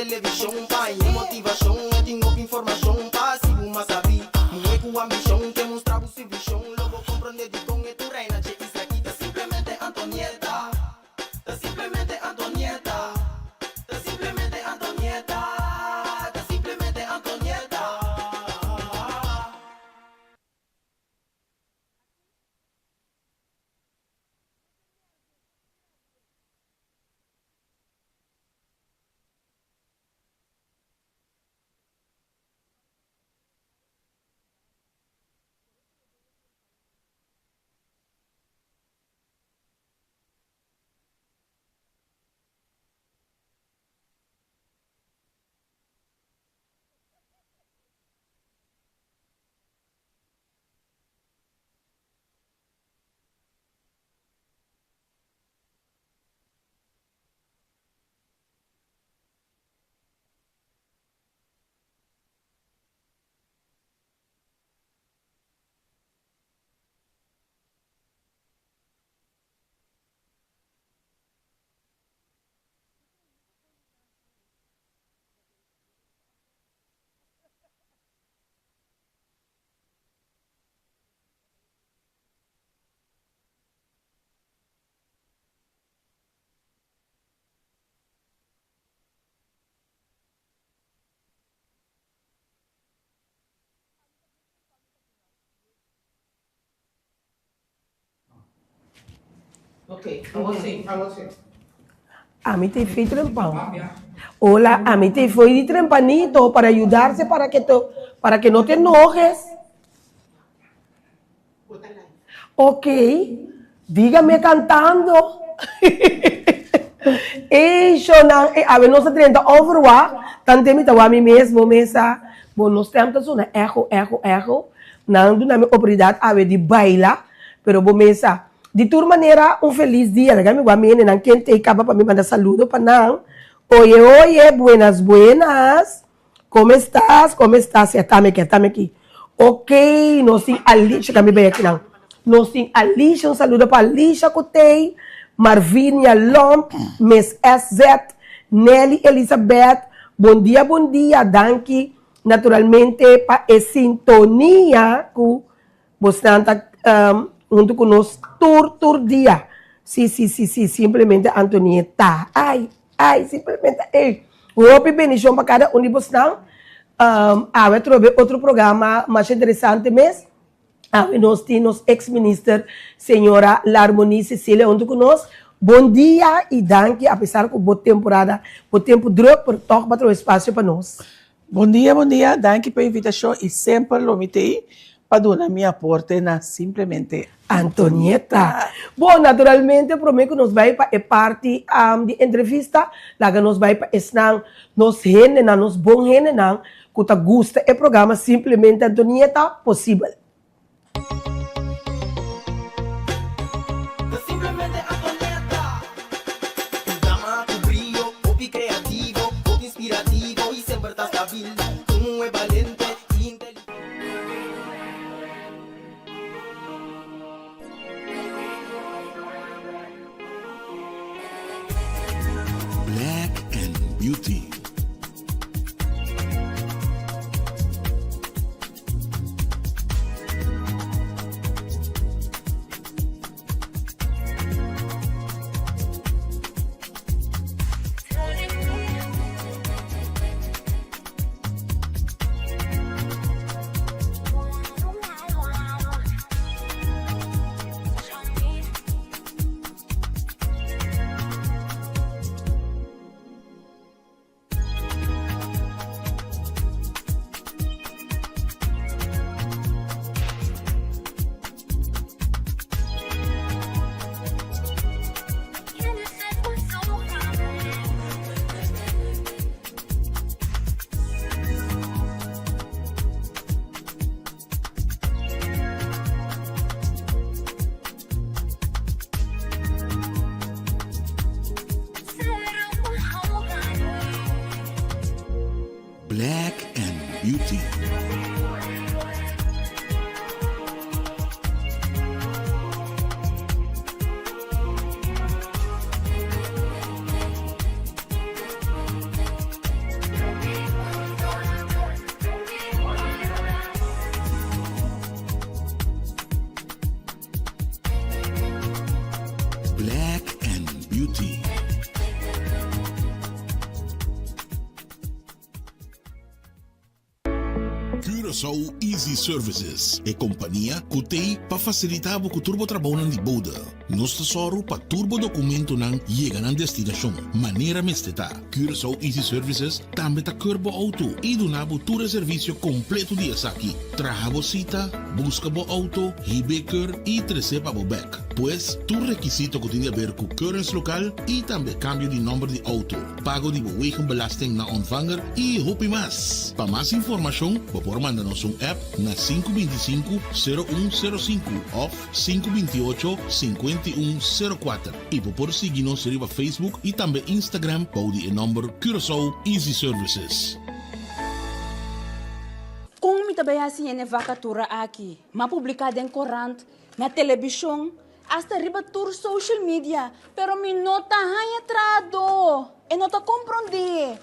televishon Pa haña motivashon E tin hopi informashon Pa hasi bo mas sabí Muhé ku ambishon Ke mustra bo su vishon Lo bo komprondé dikon e tur reina dje isla aki Ta simplemente Antonieta Ta simplemente Antonieta Ta simplemente Antonieta Ta simplemente Antonieta. Ami te fui trempan. Hola, ami te fui di trempanito para ayudarse para que to, para que no te enojes. Ok, dígame cantando. Ey, shownan, ey, awe nos a drenta overwa, tante mi ta wak mi mes, bo mes sa, bo nos stem ta sona echo, echo, echo. Nan duna mi oportunidat awe di baila, pero bo mes sa. Di tur manera, un felis dia. Laga mi wak mi hendenan ken t'ey kaba pa mi manda saludo pa nan. Oye, oye, buenas, buenas. Como estás? Como estás? Ya tame aki, ya tame aki. Ok, nos tin Alicia, ka mi bay aki nan. Nos tin Alicia, un saludo pa Alicia ku t'ey, Marvinia Lomp, Miss SZ, Nelly Elizabeth, bon dia, bon dia, danki naturalmente pa e sintonia ku Bosnan ta huntu ku nos tur tur dia. Si, si, si, si, simplemente Antonieta. Ai, ai, simplemente ei. Hopi bendishon pa kada un di bosnan. Awe atrobe otro programa masha interesante mes. Awe nos tin nos ex minister señora Larmonie Cecilia huntu ku nos. Bon dia i danki apesar ku bo temporada, bo tempu druk, pero tòg bo a troba espasio pa nos. Bon dia, bon dia, danki pa e invitashon i semper lo mi t'ei pa duna mi aporte na Simplemente Antonieta. Bon, naturalmente prome ku nos bai pa e parti di entrevista, laga nos bai pa esnan nos hendenan, nos bon hendenan ku ta gusta e programa Simplemente Antonieta posibel. Ta simplemente Antonieta. Un dama ku brio, hopi kreativo, hopi inspirativo i semper ta stabil. Un muhé balente i inteligente. Black and Beauty. Black and Beauty. Curaçao Easy Services, e kompania ku t'ei pa fasilitá bo ku tur bo trabounan di bode. Nos ta sòru pa tur bo dokumentonan yega nan destinashon manera mester ta. Curaçao Easy Services tambe ta keur bo outo i duna bo tur e servisio kompleto di esaki, traha bo sita, buska bo outo, hib'é keur i tres'é pa bo bèk. Pues, tur rekisito ku tin di aber ku keuringslokaal i tambe kambio di nòmber di outo. pago di bo wegenbelasting na ontvanger y hopi mas. Pa mas informacion bo por manda nos un app na sinku 25 sero un sero sinku of sinku 28 51 sero kuater y bo por sigui nos riba Facebook y tambe Instagram bou di e nomber Curaçao Easy Services. Kon mi ta bai hasi hende vakatura aki? M'a publiká den korant, na telebishon, Hasta riba tur social media, pero mi no ta haña trahadó. E no ta komprondé.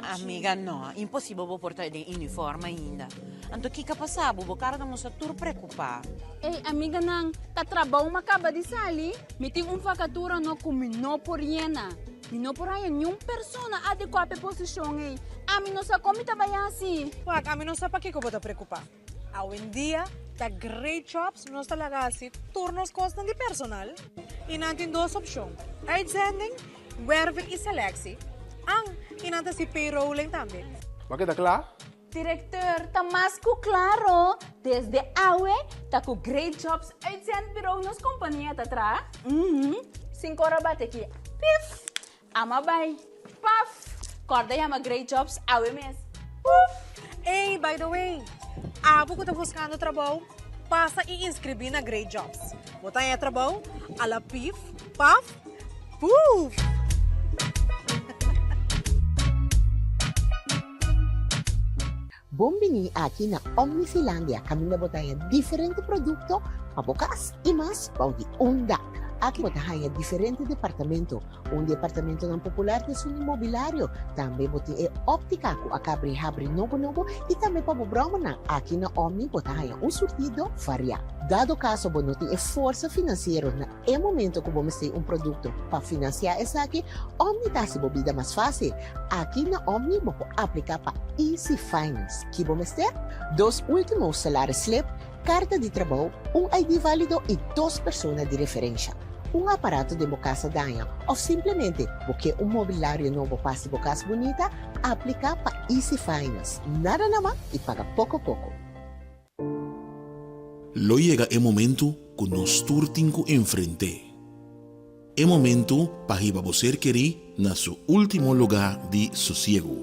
Amiga, no, imposibel bo por ta den uniform ainda. Anto kiko a pasa bo? Bo kara ta mustra tur preokupá. Ey, amiganan, ta trabou m'a kaba di sali. Mi tin un vakatura no ku mi no por yena. Mi no por haña niun persona adekuá pa e posishon ey. Ami no sa kon mi ta bai hasi. Wak, ami no sa pakiko bo ta preokupá. Awendia ta Great Jobs nos ta laga hasi tur nos kosnan di personal i nan tin dos opshon, uitzending, werving i selectie, an i nan ta hasi payrolling tambe. Bo a keda kla? Directeur, ta mas ku klaro, desde awe ta ku Great Jobs Uitzendbureau nos kompania ta traha. Uhum, sin kora bate ki pif! Ama bai. Paf! Kòrda yama Great Jobs awe mes. Puf! Ey, by the way, abo ku ta buskando trabou, pasa i inskribí na Great Jobs. Bo ta haña trabou a la pif, paf, puf! Bon bini aki na Omnifilandia kaminda bo ta haña diferente produkto pa bo kas i mas bou di un dak. Aki bo ta haña diferente departamento. Un di e apartamentonan popular ta esun di mobilario. Tambe bo tin e óptica ku a kabri habri nobo nobo i tambe pa bo bròmernan. Aki na Omni bo ta haña un surtido variá. Dado kaso bo no tin e forsa finansiero na e momento ku bo mester un produkto pa finansiá esaki, Omni ta hasi bo bida mas fásil. Aki na Omni bo por apliká pa Easy Finance. Ki bo mester? Dos último salaris slip, karta di trabou, un ID válido i dos persona di referensha. Un aparato den bo kas a daña òf simplemente bo ke un mobilario nobo pa hasi bo kas bunita? Apliká pa Easy Finance. Nada nama i paga poko poko. Lo yega e momentu ku nos tur tin ku enfrent'é. E momentu pa hiba bo ser kerí na su último lugá di sosiegu.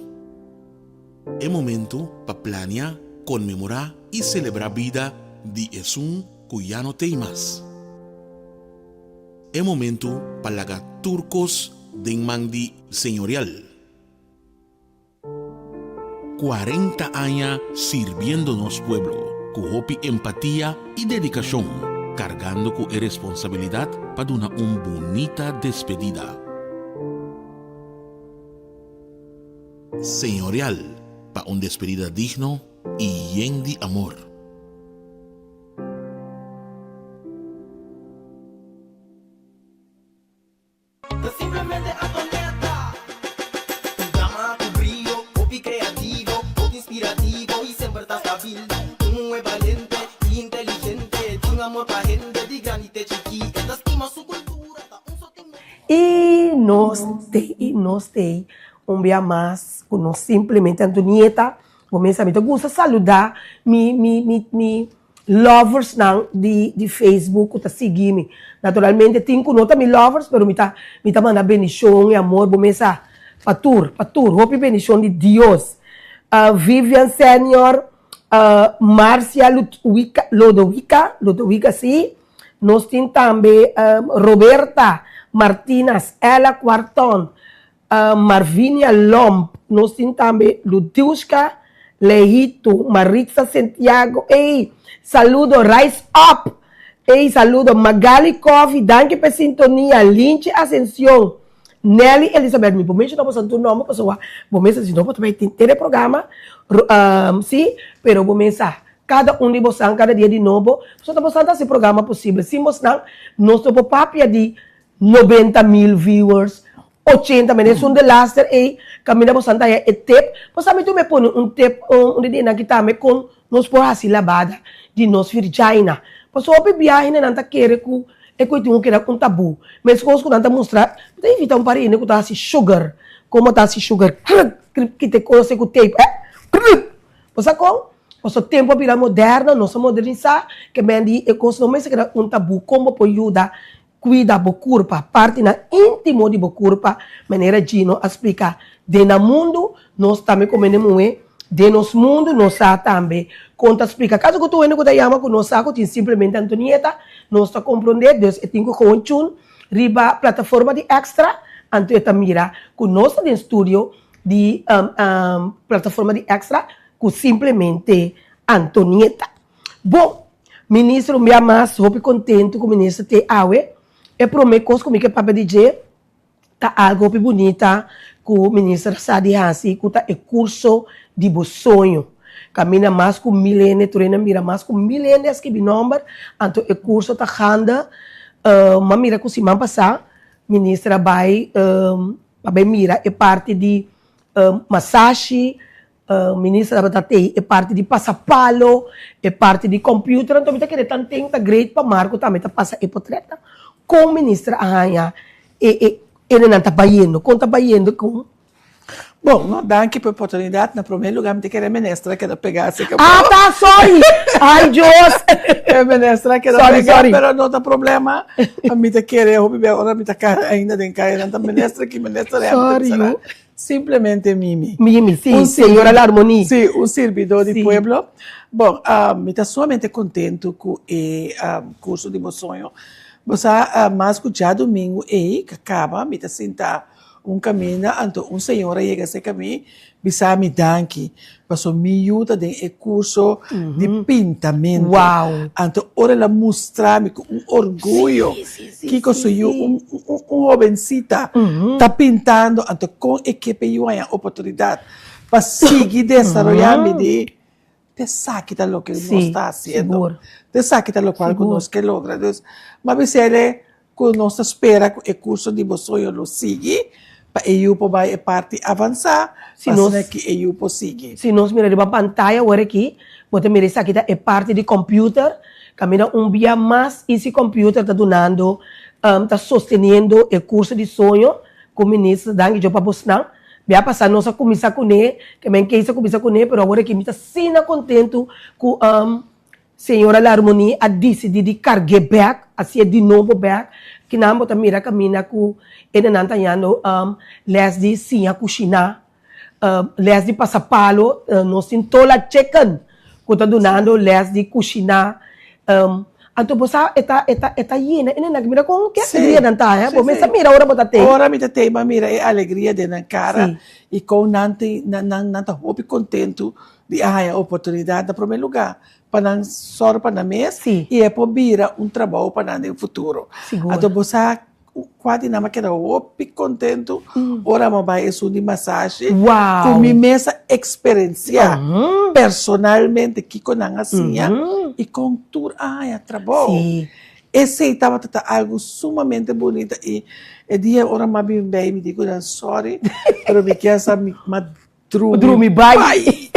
E momentu pa plania, konmemorá i selebrá bida di esun ku ya no t'ei mas. E momentu pa laga tur kos den man di Señorial. 40 aña sirbiendo nos pueblo ku hopi empatia i dedikashon, kargando ku e responsabilidat pa duna un bunita despedida. Señorial pa un despedida digno i yen di amor. Ta simplemente Antonieta. Un dama ku brio, hopi kreativo, hopi inspirativo i semper ta stabil. Un muhé balente i inteligente, tin amor pa hende di grandi te chikí. E ta stima su kultura, ta un so tin. I nos t'ei, i nos t'ei un bia mas ku nos simplemente Antonieta. Bo mester mi ta gusta saluda mi mi mi mi. Loversnan di di Facebook ku ta sigui mi. Naturalmente tin ku no ta mi lovers pero mi ta mi ta manda bendishon i amor bo mes sa pa tur pa tur hopi bendishon di Dios. Vivian Senior, Marcia Lutwika Lodowika Lodowika si, nos tin tambe Roberta Martinas, Ella Cuarton, Marvinia Lomp, nos tin tambe Ludiushka Lehitu, Maritza Sentiago, ey, saludo, Rise Up, ey, saludo, Magali Coffee, danki pa e sintonia, Linchi Ascencion, Nelly Elizabeth, mi por menciona boso tur nomber pasobra bo mester si no bo ta bay tin tere programa, si, pero bo mes sa, kada un di bosan kada dia di nobo, pasobra ta bosan ta hasi programa posibel, sin bosnan nos no por papia di. 90 mil viewers, 80 mil. Esun delaster ei kaminda bo santa haya e tip. Bo sa mi tur me pone un tip un di nan ki tambe kon nos por hasi labada di nos virjaina. Pasobra hopi biahe nan ta kere ku e koe tin ku keda un tabú. Meskos ku nan ta mustra, mi ta invita un par di hende ku ta hasi sugar, komo ta hasi sugar, kruk, kita e kos ei ku tape, kruk. Bo sa kon? Pasobra tempu a bira moderno, nos a modernisá, ke men di e kos no mester keda un tabú. Kon bo por yuda Cuida bo curpa, partinan intimo di bo curpa, manera Gino a splica. Den nan mundu, nos tambe como hende muhe, den nos mundu nos sa tambe con ta splica. Caso cu tur hende cu ta yama cu nos sa cu tin simplemente Antonieta, nos ta compronde, dus e tin cu gewoon tune riba plataforma di Extra, anto e ta mira cu nos ta den studio di plataforma di Extra cu simplemente Antonieta. Bon, Minister un bia mas hopi contento cu Minister te awe. E prome cos cu mi ke papia di dje ta algo hopi bunita cu Minister sa di haci cu ta e curso di bo soño. Caminda mas cu mil hende, tur hende a mira mas cu mil hende a scribi nomber, anto e curso ta ganda. M'a mira cu siman pasa Minister a bay pa bay mira e parti di masashi, Minister tabata tei e parti di pasapalo, e parti di computer, anto mi ta kere tanten ta great pa Marco tambe ta pasa e potretnan. Kon minister a haña e e enenan ta bayendo? Kon ta bayendo kon? Bon, no, danki pa e oportunidat. Na promé lugá mi ta kere e minister a keda pegá así ke Ah, ta, sorry! Ai, Dios! E minister a keda Sorry, pegá, sorry. pero no ta problema. Mi ta kere hopi bia ora mi ta kara ainda den kaya nan ta minister aki, minister allá. Sorry, yu. Simplemente Mimi. Mimi, si, señora Larmonie. Si, un sirbidó di Si. pueblo. Bon, mi ta sumamente kontentu ku e kurso di Bo Soño. Bo sa, mas ku djadumingu ei ka kaba, mi ta sinta un kaminda, anto un señora yega serka mi, bisa mi danki, pasobra mi yu ta den e kurso di pintamentu. Wow! Anto ora el a mustra mi ku un orguyo kiko su yu, un hobensita ta pintando, anto kon e ke p'e yu haña oportunidat pa sigui desaroyá mi di, t'esaki ta loke nos ta hasiendo, t'esaki ta lokual ku nos ke logra. Dus, m'a bis'el Ku nos ta spera ku e kurso di bo soño lo sigui pa e yu por bai e parti avansá, Si nos pa asina ki e yu por sigui. Si nos mira riba pantaya awor aki, bo ta mira esaki ta e parti di computer, kaminda un bia mas Easy Computer ta dunando, ta sosteniendo e kurso di soño ku Minister Danki Djo pa bosnan. Bia pasá nos a kuminsá kuné, ke men Kees a kuminsá kuné, pero awor aki mi ta asina kontentu ku Señora Larmonie a disidí di karg'é bèk, hasié di nobo bèk. Kinan bo ta mira kaminda ku e nenan ta hañando lès di siña kushiná, lès di pasa palo. Nos tin Tola Chicken ku ta dunando lès di kushiná. Anto bo sa e ta e ta e ta yena e nenan. Mira kon ke alegria nan ta haña. Bo mes ta mira ora bo ta tei. Ora mi ta tei bo a mira e alegria den nan kara i kon nan tin nan nan ta hopi kontentu di a haña oportunidat na promé lugá pa nan sòru pa nan mes i e por bira un trabou pa nan den futuro. Anto bo sa kua di nan a keda hopi kontentu ora mi a bai esun di masashi ku mi mes a eksperensiá personalmente kiko nan a siña i kon tur a haña trabou. Esei tabata ta algu sumamente bunita i e dia ora mi a bin bei mi di ku nan sòri pero mi kier sa mi Drumi, Drumi bai.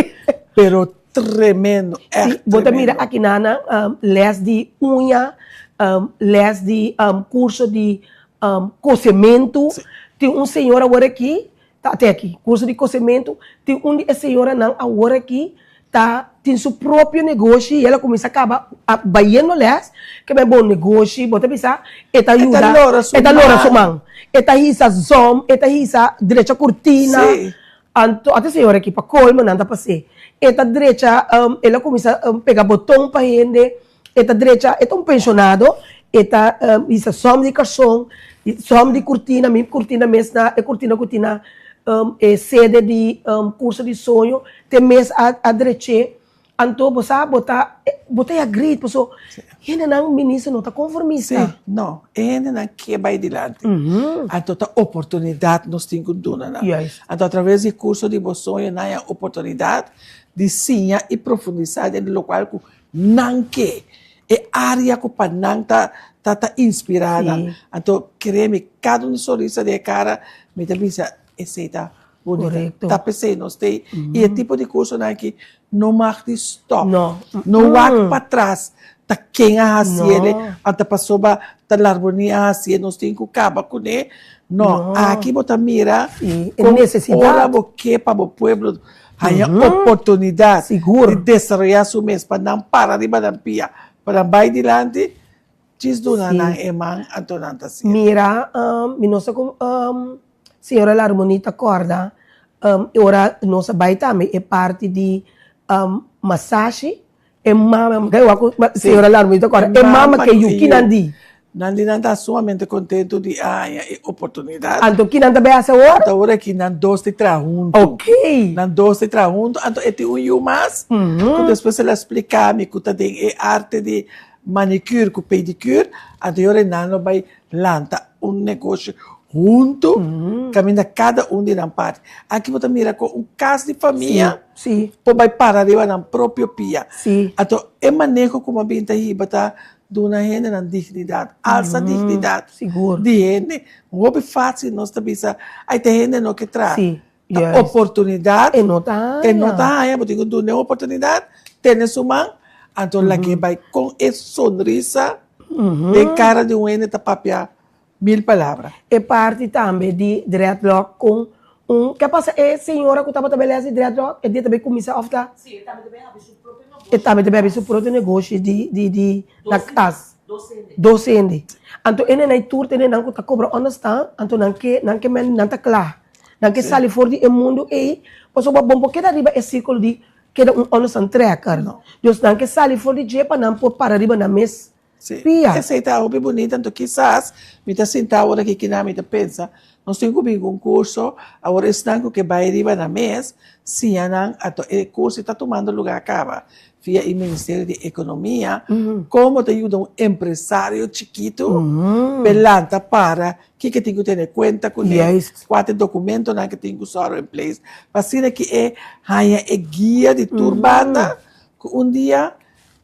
Pero tremendo, echt Sí, bo ta mira tremendo. aki nana um, les di uña, um, les di um, curso di um, cosementu. Sí. Tin un señora awor aki, ta te aki, curso di cosementu. Tin un di e señoranan awor aki ta tin su propio negoshi y el a cuminsa caba a bayendo les, ke men bo negoshi, bo ta bisa, e ta E ta yuda, lora su e ta lora su man. man. E ta hisa zom, e ta hisa drecha cortina. Sí. Anto, ata e señora aki pa colmo nan ta pas'é. E ta drecha, el a cuminsa pega boton pa hende, e ta drecha, e ta un pensionado, e ta hisa zom di carson, zom di cortina, mi cortina mes na, e cortina cu tin na e sede di curso di soño, te mes a a drech'é. Anto bo sa bo ta bo ta ya great paso hendenan minister no ta conformista. Sí, no. E hendenan ke bai dilanti. Anto ta oportunidat nos tin ku duna nan. Juist. Anto atraves di curso di bo soño nan haña oportunidat di siña i profundisá den lokual ku nan ke. E área ku pa nan ta. Ta ta inspirá nan. Anto kere mi kada un sonrisa den e kara mi ta bisa esei ta bunita. Ta p'esei nos ta ei. I e tipo di kursonan aki no mag di stòp. No wak patras ta ken a hasié anto pasobra ta Larboní a hasié nos tin ku kaba kuné. No, aki bo ta mira kon ora bo ke pa bo pueblo haña oportunidat di desaroyá su mes pa nan para riba nan pia. Pa nan bai dilanti, djis duna nan e man, anto nan ta siña. Mira, mi no sa kon señora Larmonie ta kòrda e ora nos a bai tambe e parti di masashi, e mama, señora Larmonie ta kòrda, e mama ke yu, ki nan di? Nan di nan ta sumamente kontentu di a haña e oportunidat. Anto ki nan ta bai hasi awor? Anto awor aki nan dos ta traha huntu. Ok. Nan dos ta traha huntu, anto e tin un yu mas ku despues el a splika mi ku ta den e arte di manicure ku pedicure, anto e ora nan lo bai lanta un negoshi huntu kaminda kada un di nan parti. Aki bo ta mira kon un kas di famia por bai para riba nan propio pia. Anto e maneho ku bo a bin ta hiba ta Duna hendenan dignidat, alsa dignidat di hende. Hopi fásil nos ta bisa, ay ta hende no ke traha. Ta oportunidat e no ta e no ta haña, bo tin ku dun'e un oportunidat, tene su man, anto lag'é bai kon e sonrisa den kara di un hende ta papia Mil palabra. E parti tambe di dreadlock con un ke pasa e señora cu tabata bay les di dreadlock e dia ta bay cuminsa of ta? Si e tambe ta bay habi su propio negoshi. E tambe ta bay habi su propio negoshi di di di na cas. Dos hende. Dos hende. Anto e nenay tur ta e nenan cu ta cobra onderstand anto nan ke nan ke men nan ta cla. Nan ke sali for di e mundo ey pasobra bo por keda riba e circulo di keda un onderstand trekker. Dus nan ke sali for di dje pa nan por para riba nan mes Sí, Pia. esei ta hopi bunita, anto kisas mi ta sinta awor aki kinan mi ta pensa, nos tin ku bin ku un kurso, awor esnan ku ke bai riba nan mes, siña nan, anto e kurso ta tumando lugá kaba via e Ministerio di Ekonomia, kon bo ta yuda un empresario chikitu p'e lanta para kiko e tin ku tene kuenta kuné, kua ta e dokumentonan ku tin ku sòru in place, pa asina ki e haña e guia di tur banda ku un dia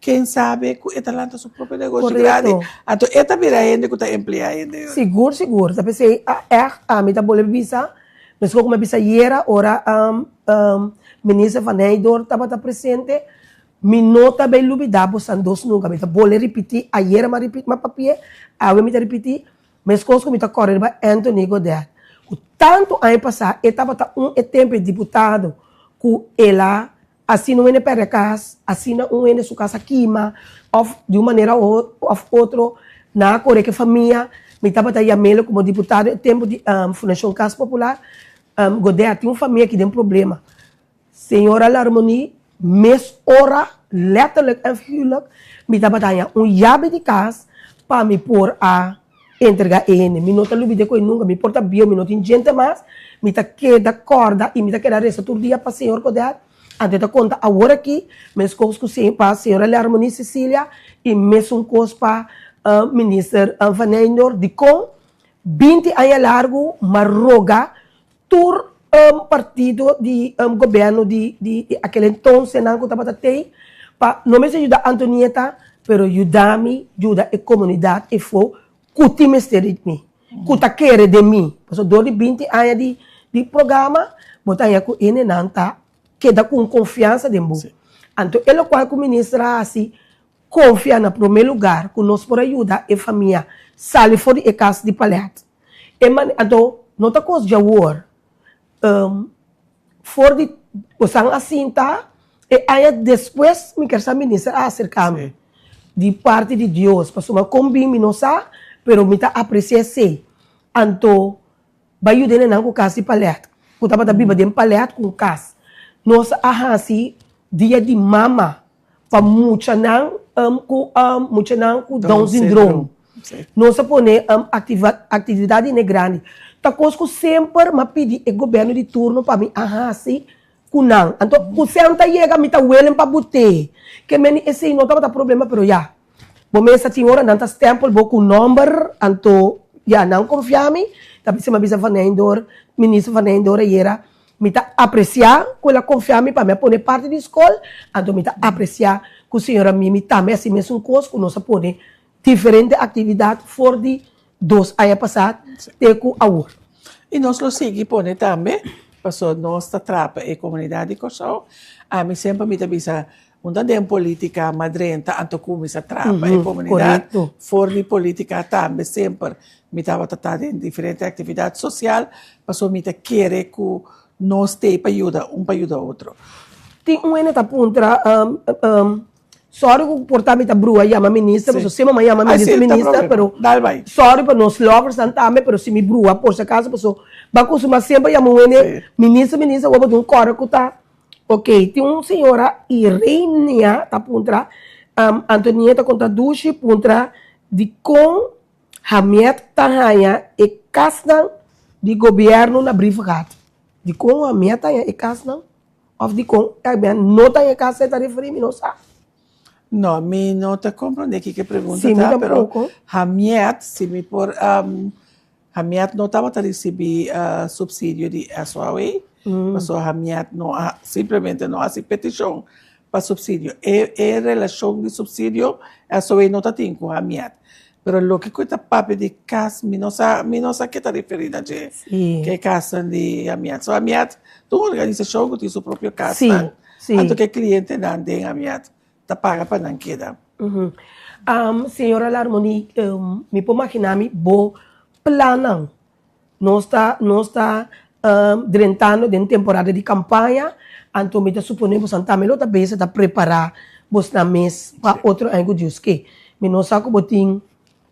Ken sabe ku e ta lanta su propio negoshi grandi, anto e ta bira hende ku ta empleá hende. Sigur, sigur. Ta p'esei ègt ami ta bolbe bisa, meskos ku mi a bisa ayera ora Minister van Heydoorn tabata presente, mi no ta bay lubidá bosan dos nunka. Mi ta bolbe ripití, ayera mi a ripití, mi a papi'é, awe mi ta ripití, meskos ku mi ta kòrda riba Anthony Godett, ku tantu aña pasá e tabata un e tempu e diputado ku el a Asina un hende pèrdè kas, asina un hende su kas a kima òf di un manera òf otro nan a kore ku e famia. Mi tabata yam'el komo diputado e tempu di Fundashon Kas Popular. Godè tin un famia ki den problema. Señora Larmonie mes ora lètterlijk en figuurlijk mi tabata haña un yabi di kas pa mi por a entrega e hende. Mi no ta lubid'é ku e nunka. Mi por ta bieu, mi no tin djente mas, mi ta keda kòrda i mi ta keda resa tur dia pa Señor Godel. Anto e ta konta awor aki meskos ku pa señora Larmonie Cecilia i mesun kos pa Minister Van Nijndor dikon 20 aña largu m'a roga Tur partido di gobierno di di aquel entonces nan cu tabata tey pa no mester yuda Antonieta pero yuda mi yuda e comunidad efo cu tin mester di mi cu ta kere den mi pasobra door di binti aña di di programa bo ta haña cu hendenan ta keda cu un confiansa den bo anto e locual cu minister a haci confia na prome lugar cu nos por a yuda e famia sali for di e cas di palet. E mane anto no ta cos djawor for di bosan a sinta e aña despues mi kier sa minister a acerca mi di parti di Dios pasobra con bin mi no sa pero mi ta aprecia esey anto Bai yuda e nan ku kas di palèt, ku tabata biba den palèt ku un kas. Nos a hasi dia di mama pa muchanan ku muchanan ku Down syndroom. Nos a pone aktividat di ne grandi. Ta kos ku semper m'a pidi e gobièrnu di turno pa mi a hasi ku nan. Anto ku sèn ta yega mi ta welen pa bot'é. Ke meni esei no tabata problema pero ya. Bo mester tin ora nan ta stempel bo ku nomber, anto ya nan konfia mi, ta bisa mi a bisa Van Nijndor, Minister Van Nijndor ayera, mi ta apresia ku el a konfia mi pa mi a pone parti di skol, anto mi ta apresia ku señora Mimi tambe hasi mesun kos ku nos a pone. diferente aktividat for di dos aña pasá te ku awor. I nos lo sigui pone tambe, pasobra nos ta trapa e komunidat di Kòrsou. Ami semper mi ta bisa, un ta den polítika ma drenta anto kuminsá trapa e komunidat. For di polítika tambe semper mi tabata ta den diferente aktividat sosial, pasobra mi ta kere ku nos t'ei pa yuda un pa yuda otro. Tin un hende ta puntra, Sorry ku por ta mi ta brua yama minister, pasobra semper mi a yama minister, minister, pero sorry pa nos loversnan tambe, pero si mi brua por si acaso, pasobra bo a kustumá semper yama un hende minister, minister, awor bo tin un kòrda ku ta ok. Tin un señora Irenia ta puntra, Antonia ta konta dushi puntra dikon Hamiet ta haña e kasnan di gobièrnu na Brievengat. Dikon Hamiet ta haña e kasnan? Of dikon mi no ta e kas e ta referí mi no sa. No, mi no ta komprondé kiko e pregunta Sí, mi ta, pero tampoco. Hamiet, si mi por, Hamiet no tabata risibí supsidio di SOAW, pasobra Hamiet no a, simplemente no a hasi petishon pa supsidio. E e relashon di supsidio SOAW no ta tin ku Hamiet. Pero loke ku e ta papia di kas, mi no sa, mi no sa ke ta referí na dje, Sí. ke e kasnan di Hamiet. So Hamiet ta un organisashon ku tin su propio kasnan, Sí, sí. anto ke klientenan den Hamiet ta paga pa nan keda. Señora Larmonie, mi por maginá mi bo plannan. Nos ta, nos ta drentando den temporada di campaña, anto mi ta supone bosan tambe lo ta bezig ta prepara bosnan mes pa otro aña cu Dios ke. Mi no sa cu bo tin,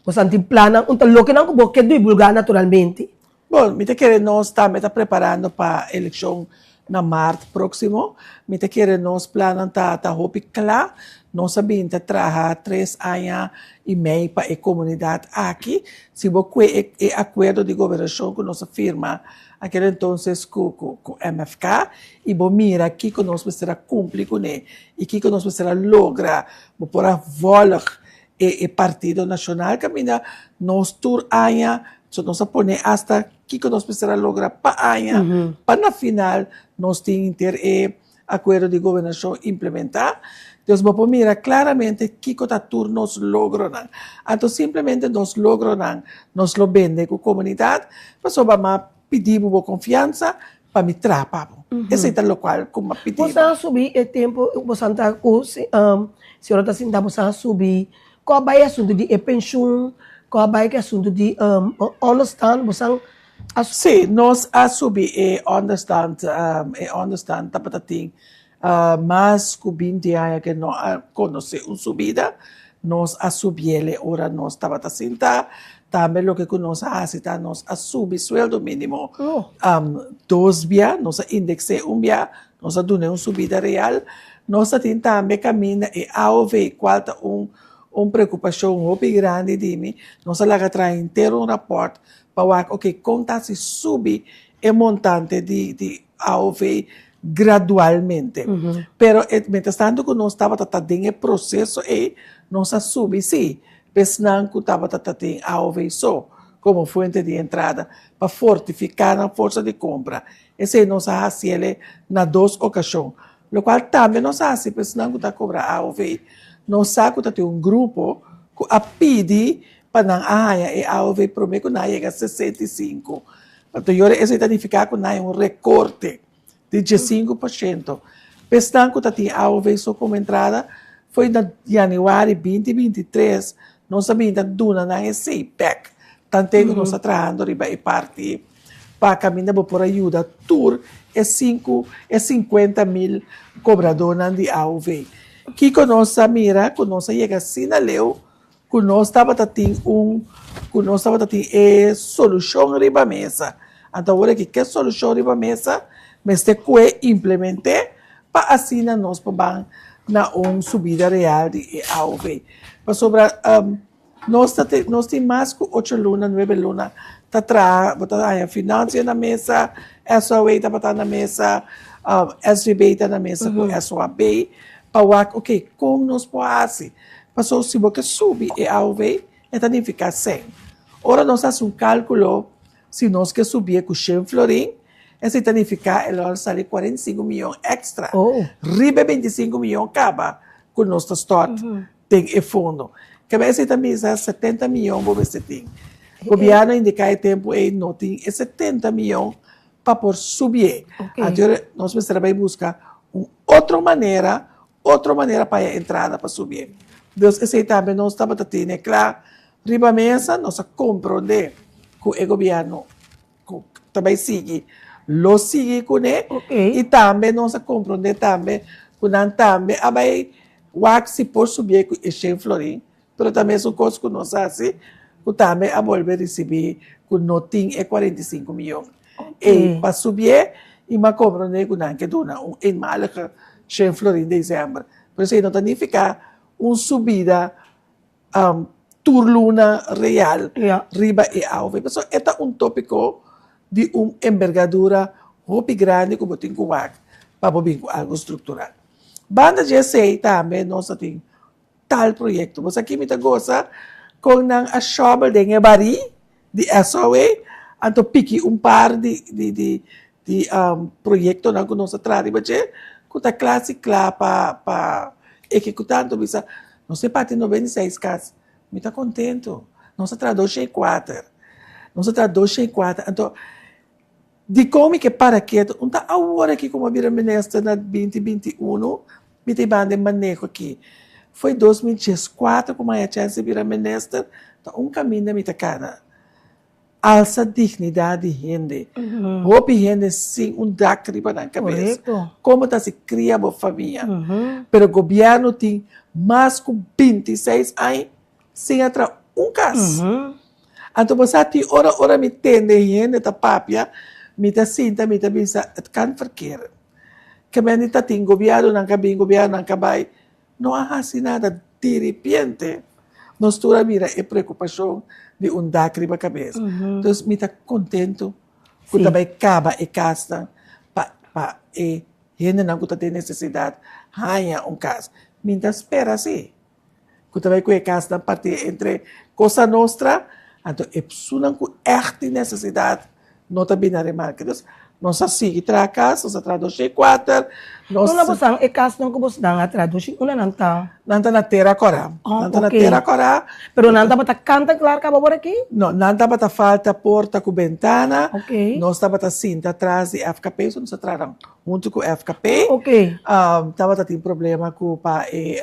bosan tin plannan, un ta lokenan cu bo ke divulga naturalmente. Bon, mi ta kere nos tambe ta preparando pa eleccion na maart proximo. Mi ta kere nos plannan ta ta hopi cla. Nos a bin ta traha tres aña y mei pa e comunidad aki. Si bo cue e e acuerdo di gobernacion cu nos a firma aquel entonces cu cu cu MFK y bo mira kico nos mester a cumpli cune y kico nos mester a logra, bo por a volg e e Partido Nacional caminda nos tur aña, so nos a pone hasta Kiko nos mester a logra pa aña pa na final nos tin henter e akuerdo di gobernashon implementá? Dus bo por mira klaramente kiko ta tur nos logronan. Anto simplemente nos logronan nos lo bende ku komunidat pasobra m'a pidi bo bo konfiansa pa mi traha pa bo. Esei ta lokual ku m'a pidi bo. Boso a subi e tempu boso ta ku señora ta sinta boso a subi Ku a bai e asuntu di e penshun, ku a bai ku e asuntu di onderstand, bosan a. Sí, nos a subi e onderstand, e onderstand tabata tin mas ku binti aña ke no a konosé un subida, nos a subiel e ora nos tabata sinta, tambe loke ku nos a hasi ta nos a subi sueldo mínimo dos bia, nos a indeks'é un bia, Nos a dun'é un subida real. Nos ta tin tambe kaminda e AOV, kual ta un un preokupashon hopi grandi di mi. Nos a laga traha henter un rapòrt pa wak oke kon ta si subi e montante di di AOV gradualmente. Pero e mientras tanto ku nos tabata ta den e proseso ei, nos a subi sí pa esnan ku tabata ta tin AOV so komo fuente di entrada pa fortifiká nan forsa di kompra. Esei nos a hasi el'e na dos okashon, lokual tambe nos a hasi pa esnan ku ta kobra aov. Nos sa ku ta tin un grupo ku a pidi pa nan a haña e aov promé ku nan a yega 65. Anto yora esei ta nifiká ku nan haña un rekorte di diesinku por shento. Pa esnan ku ta tin aov so komo entrada, foi na yanüari binti 23 nos a bin ta duna nan esei bèk, tanten ku nos ta trahando riba e parti. Pa kaminda bo por a yuda tur e sinku e sinkuenta mil kobradónan di aov. Kiko nos a mira? Ku nos a yega asina leu ku nos tabata tin un ku nos tabata tin e solushon riba mesa. Anto awor aki ke solushon riba mesa mester kue implement'é pa asina nos por ban na un subida real di e aov. Pasobra Nos ta tin nos tin mas ku ocho luna, nuebe luna ta traha, bo ta haña finansia na mesa, SOA tabata na mesa, SVB ta na mesa ku SOAB, pa wak oke kon nos por hasi. Pasobra si bo ke subi e AOV e ta nifiká sèn. Ora nos hasi un kálkulo si nos ke subié ku shen florin, esei ta nifiká e lo a sali 45 mion èkstra riba e 25 mion kaba ku nos ta stòrt. den e fondo. Kebei esei ta bisa 70 mion bo mester tin. Gobièrnu a indiká e tempu ei no tin e 70 mion pa por subié. Anto nos mester a bai buska un otro manera, otro manera pa haya entrada pa subié. Dus esei tambe nos tabata tene kla riba mesa, nos a komprondé ku e gobièrnu ku ta bai sigui lo sigui kuné i tambe nos a komprondé tambe ku nan tambe a bai wak si por subié ku e shen florin. Pero ta mesun kos ku nos hasi ku tambe a bolbe risibí ku no tin e 45 miyon ei pa subié i m'a komprondé ku nan ke duna un eenmalige shen florin desèmber. Pero esei no ta nifiká un subida tur luna real riba e aov. Pasobra e ta un tópiko di un embergadura hopi grandi ku bo tin ku wak pa bo bin ku algu struktural. Banda di esei tambe nos ta tin tal proyekto. Bo sa ki mi ta gosa kon nan a shòbel den e barí di SOA, anto piki un par di di di di proyektonan ku nos a traha riba dje ku ta kla si kla pa pa ehekutá. Anto bisa nos e parti 96 kas, mi ta kontentu. Nos a traha 204, nos a traha 204, anto Dikon mi ke para ketu? Un ta awor aki ku mi a bira minister na 2021, mi ta e banda e maneho aki. Foi 2014 ku mi a haña chèns di bira minister, ta un kaminda mi ta kana. Alsa dignidat di hende. Hopi hende sin un dak riba nan kabes. Kon bo ta hasi kria bo famia? Pero gobièrnu tin mas ku 26 aña sin a traha un kas. Anto bo sa tin ora ora mi tende hende ta papia mi ta sinta mi ta bisa het kan verkeerd. Ke mende ta tin gobièrnunan ka bin gobièrnunan ka bai no a hasi nada diripiente nos tur a mira e preokupashon di un dak riba kabes. Dus mi ta kontentu ku ta bai kaba e kasnan pa pa e hendenan ku ta den nesesidat haña un kas. Mi ta spera si. Ku ta bai ku e kasnan partí entre Cosa Nostra, anto e psunan ku ègt tin nesesidat no ta bini na remarke. Dus, nos a sigui traha kas, nos a traha doshi i kuater, nos. Unda bo san e kasnan ku bosnan a traha doshi? Unda nan ta? Nan ta na Tera Kòrá. Oh, Nan ta na oké. Tera Kòrá. Pero nan tabata kanta klar kaba por aki? No, nan tabata falta porta ku bentana. Oké. Nos tabata sinta tras di FKP, so nos a traha nan Huntu ku FKP. Ok. Tabata tin problema ku pa e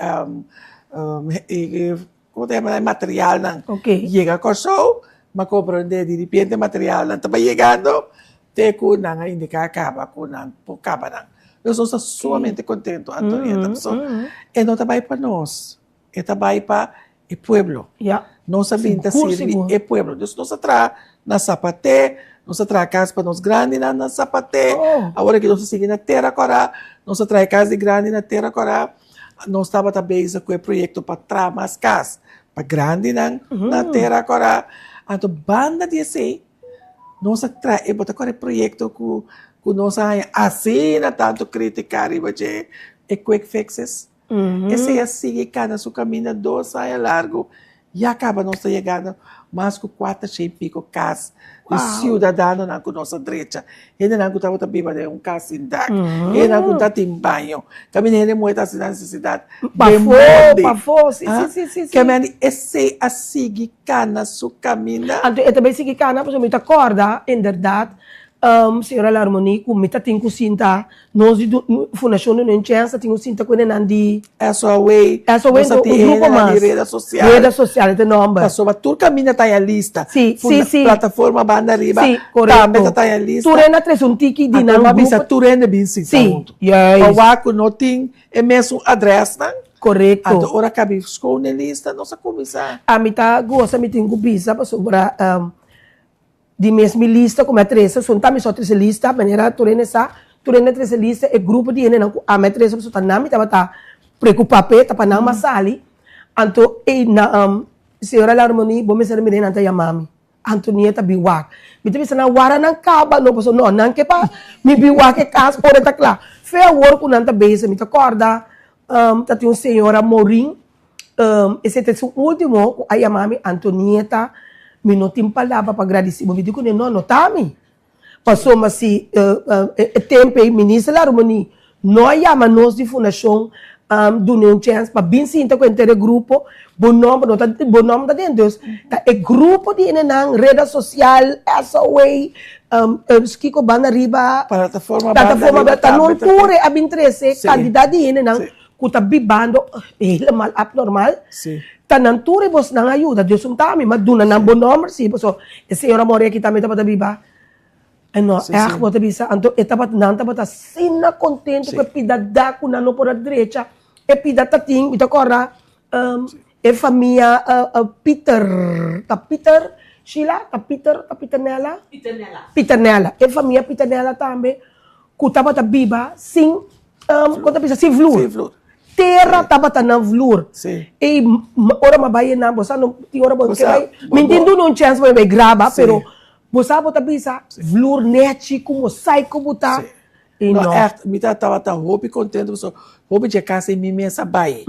e komo ta yama e materialnan Ok. yega Kòrsou, mi a komprondé di ripiente materialnan tabata yegando te ku nan a indiká kaba ku nan por kaba nan. Nos ta sumamente kontentu Antonieta pasobra e no ta bai pa nos. E ta bai pa e pueblo. Ya. Nos a bin ta Sigur, sirbi sigur. e pueblo. Dus nos a traha na Sapaté, nos a traha kas pa nos grandinan na Sapaté. Oh. Awor aki nos a sigui na Tera Kòrá, nos a traha e kas di grandi na Tera Kòrá. Nos tabata bezig ku e proyekto pa traha mas kas pa grandinan na Tera Kòrá. Anto banda di esei nos a traha e bo ta kòrda e proyekto ku ku nos a haña asina tantu krítika riba dje, e quick fixes. Esei a sigui kana su kaminda dos aña largu, ya kaba nos ta yegando mas ku kuater shen i piko kas di siudadanonan ku nos a drecha. Hendenan ku tabata biba den un kas sin dak, hendenan ku no tatin baño, kaminda hende muhé ta hasi nan nesesidat den mondi. Pafó, si, si, si, si. Ke men di esei a sigui kana su kaminda. Anto e ta bai sigui kana pasobra mi ta kòrda inderdat señora Larmonie ku mi ta tin ku sinta Nos di Fundashon Duna Un Chèns ta tin un sinta ku hendenan di. SOAW. SOAW Nos ta un tin grupo hendenan di mas. reda sosial. Reda sosial e ta nòmber. Pasobra tur kaminda ta haña lista. Sí, sí, sí. Plataforma Banda Riba Sí, korekto. tambe ta ta haña lista. Tur hende a trese un tiki di nan Anto mi a grupo. bisa tur hende bin sinta Sí, huntu. juist. Pa wak ku no tin e mesun adrèsnan. Korekto. Anto ora kabi skon e lista nos a kuminsá. Ami ta gosa mi tin ku bisa pasobra. Di mes mi lista ku mi a trese, so ta mi so a trese lista, manera tur hende sa, tur hende a trese lista, e grupo di hendenan ku ami a trese pasobra ta nan mi tabata preokupá p'e, ta pa nan mas sali, anto ei na señora Larmonie bo mester a mira nan ta yama mi, Antonieta bin wak, mi ta bisa nan wara nan kaba no, pasobra no nan ke pa mi bin wak e kas ora e ta kla, fe awor ku nan ta bezig, mi ta kòrda ta tin un señora Morin Esei ta esun ultimo ku a yama mi, Antonieta, mi no tin palabra pa gradisí bo. Mi di kuné, no, no ta mi. Pasobra si e tempu ei Minister Larmonie no a yama nos di fundashon. Dun'e un chèns pa bin sinta ku henter e grupo. Bo nòmber no ta, bo nòmber ta den. Dus ta e grupo di hendenan, reda sosial, SOA, kiko banda riba, Plataforma banda plataforma riba ta tambe non ta tur tin. e a bin trese Sí. kantidat di hendenan Sí. ku ta bibando helemaal abnormal. Sí. Ta nan tur e bosnan a yuda. Dus un ta mi, ma duna nan bo nòmber sí, pasobra e señora Moria aki tambe tabata biba. E no, Sí, ègt sí. bo ta bisa. Anto e tabat, nan tabata asina kontentu Sí. ku e pida dak ku nan no por a drecha. E pida ta tin, mi ta kòrda e famia Pieter, ta Pieter, Sheila? Ta Pieter, ta Pieternella? Pieternella. Pieternella. E famia Pieternella tambe ku tabata biba sin, kon ta bisa, sin vloer. Sin vloer. Tera tabata nan vloer. Sí. E ora mi a bai einan, bo sa no tin ora bo Bo ke sa, bai, bo, mi tin bo. duna un chèns pa mi bai graba, Sí. pero Bo sa bo ta bisa vloer nechi ku mosaico bo ta Sí. y No, no. echt, mi ta tabata hopi contento pasobra hopi dje cas ei mi mes a bai.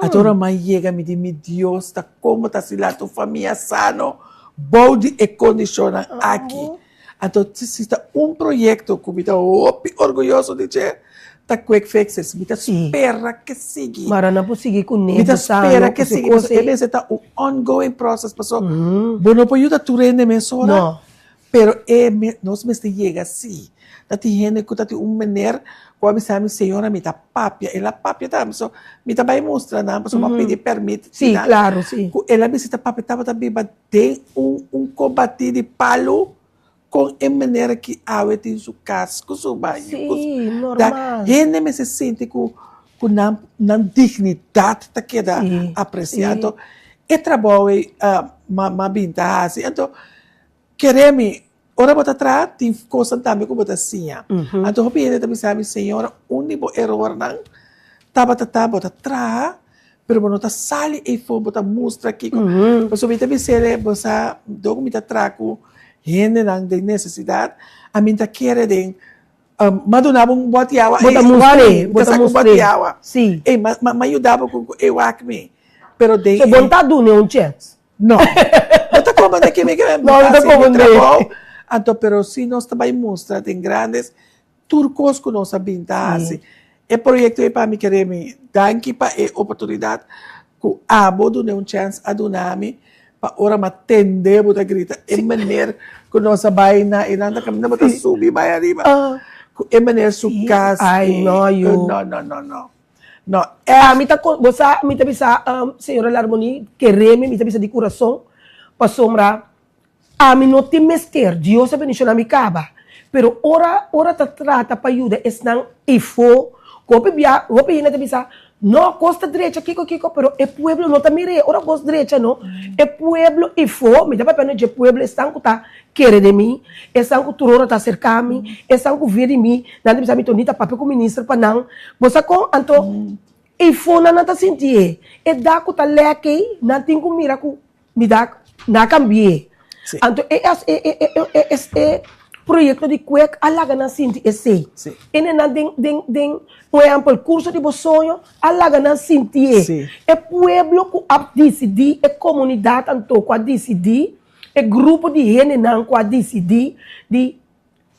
Anto ora mi a yega mi di mi Dios ta como ta asina laat un famia sano bou di e condicionnan aki. Anto si ta un proyecto cu mi ta hopi orguyoso di dje ta Quick Fixes. Mi ta spera ke sigui. Mara nan por sigui kuné Mi ta bo sa spera no ke ku su sigui kos pasobra e ei. mester ta un ongoing process pasobra bo no por yuda tur hende mesora No. pero e nos mester yega si. Ta tin hende ku ta tin un mener ku a bisa mi señora mi ta papia el a papia tambe so mi ta bai mustra nan pasobra mi a pidi permit Si klaro si. ku el a bisa ta papia tabata biba den un un kobatí di palu Kon e manera ki awe tin su kas ku su baño ku su Sí, da normal. hende mester sinti ku ku nan nan dignidat ta keda Sí, apresiá. sí. Anto e trabou ei ma ma bin ta hasi. Anto kere mi ora bo ta traha tin kosnan tambe ku bo ta siña. Anto hopi hende ta bisa mi señora un di bo erornan tabata ta bo ta traha Pero bo no ta sali eyfo, bo ta mustra kiko. Pasobra mi ta bis'el, bo sa, dor ku mi ta traha ku hendenan den nesesidat, ami ta kere den, m'a duna bo un bòt di awa, Bo ta mustr'é, bo mi ta ta saka un bòt mustr'é. di awa. Sí. Ey, m'a m'a yuda bo ku e wak mi. Pero den So e. bo no ta dun'é un chèns? No. Bo ta komprendé ke mi ke No, mi ta hasi mi komprendé. trabou. Anto, pero si nos ta bai mustra den grandes Tur kos ku nos a bin ta hasi. E proyekto ei pa mi kere mi danki pa e oportunidat ku abo duna un chèns a duna mi pa ora mi a tende bo ta grita e meneer ku nos a bai na e nan ta kaminda bo ta subi bai ariba ku e meneer su kas Ay no yu. No no no no no ègt. Ami ta bo sa mi ta bisa señora Larmonie kere mi mi ta bisa di kurason pasobra Ami no tin mester, Dios a bendiciona mi caba, pero ora ora ta trata pa yuda esnan eyfo, cu hopi bia hopi hende ta bisa, no, cos ta drecha kico kico, pero e pueblo no ta mir'é, ora cos drecha no, e pueblo eyfo, mi ta papia no dje pueblo, esnan cu ta kere den mi, esnan cu tur ora ta acerca mi, esnan cu via di mi, nan ta bisa mi Tony ta papia cu minister pa nan, bo sa con? Anto eyfo nan nan ta sintié, e dak cu ta lek ey, nan tin cu mira cu. Mi da na cambi'é. Sí. Anto e e e e e e e proyecto di Kwek a laga nan sinti esei. Sí. E nenan den den den por ehempel curso di bo soño a laga nan sinti'é. Sí. E pueblo cu a dicidi, e comunidad anto cu a dicidi, e grupo di hendenan cu a dicidi di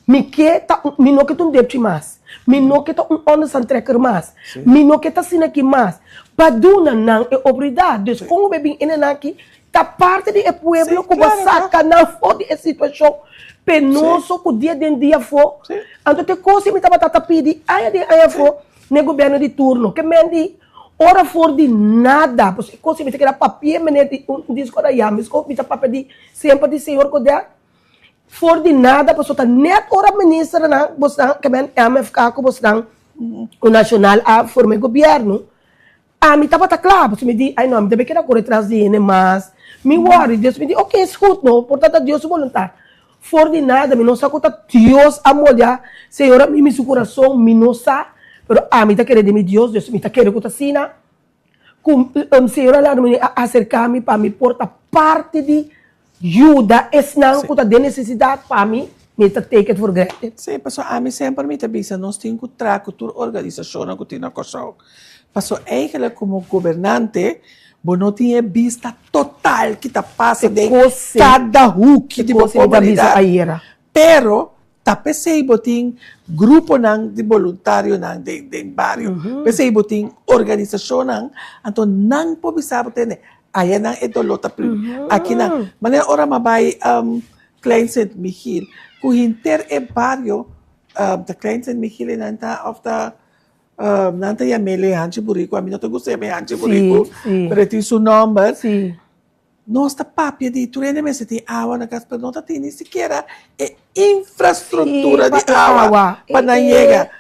Mi ke ta un, mi no ke ta un depchi mas. Mi no ke ta un onderstandtrekker mas. Mi no ke ta asina aki mas. Pa duna nan e oportunidat. Dus kon bo bin ene nan aki ta parti di e pueblo ku bo saka nan for di e situashon penoso ku dia den dia afó. Anto te kos mi tabata ta pidi aña den aña afó na e gobièrnu di turno. Ke men di ora for di nada. Pasobra e kos mi ta keda papia meneer di un disko da yama. Mi ta papia di semper di señor Godel. For di nada pasobra ta net ora ministernan bosnan ke men MFK ku bosnan ku Nacional a forma e gobierno ami tabata kla pasobra mi di ay no mi ta bay keda kore tras di hende mas mi worry dus mi di ok es goed no por ta ta Dios su boluntad for di nada mi no sa ku ta Dios a moldea Señor a mimi su kurason mi no sa pero ami ta kere den mi Dios dus mi ta kere ku ta asina. Ku Señor a laga mi a aserká mi pa mi por ta parti di yuda esnan ku ta den nesesidat, pa mi, mi ta take it for granted. Sí, pasobra ami semper mi ta bisa nos tin ku traha ku tur organisashonnan ku tin na Kòrsou. Pasobra eigentlik komo gobernante bo no tin e bista total ki ta pasa den kada huki di bo komunidat. Pero. Ta p'esei bo tin gruponan di boluntarionan den den bario, p'esei bo tin organisashonnan, anto nan por bisa bo tende, ayanan e doló ta primi, akinan. Manera ora mi a bai Klein Sint Michiel, ku henter e bario ta Klein Sint Michiel ei nan ta òf ta nan ta yam'é Lehanchi Buriku, ami no ta gusta yam'é Hanchi Buriku, pero e tin su nòmber. Nos ta papia di tur hende mester tin awa na kas, pero no ta tin ni sikiera e infrastruktura di awa pa nan yega.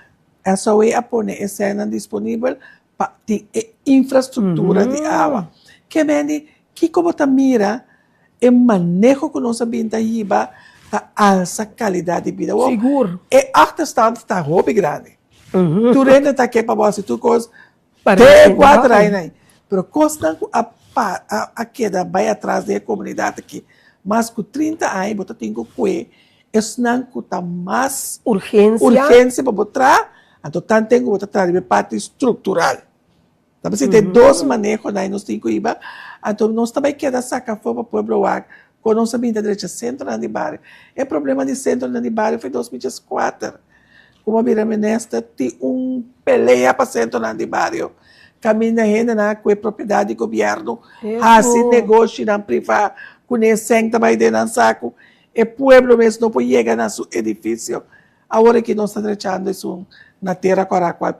SOE a pone e sènnan disponibel pa tin e infrastruktura di awa. Ke mende, kiko bo ta mira e maneho ku nos a bin ta hiba ta alsa kalidat di bida? Wou, e achterstand ta hopi grandi. Tur hende ta ke pa bo hasi tur kos Te kuater aña ei. Pero kosnan ku a a keda bai atras den e komunidat aki mas ku 30 aña bo ta tin ku kue esnan ku ta mas urgensia pa bo traha, anto tanten ku bo ta traha riba e parti struktural. Ta bisa e dos manehonan ei nos tin ku hiba, anto nos ta bai keda saka afó pa pueblo wak kon nos a bin ta drecha sentronan di bario. E problema di sentronan di bario for 2004. Como a bira minister tin un pelea pa centronan di bario caminda hendenan a cue propiedad di gobierno haci negoshinan priva cune cen ta bay den nan saco e pueblo mes no por yega na su edificio awor aki nos ta drechando esun na tera cora cual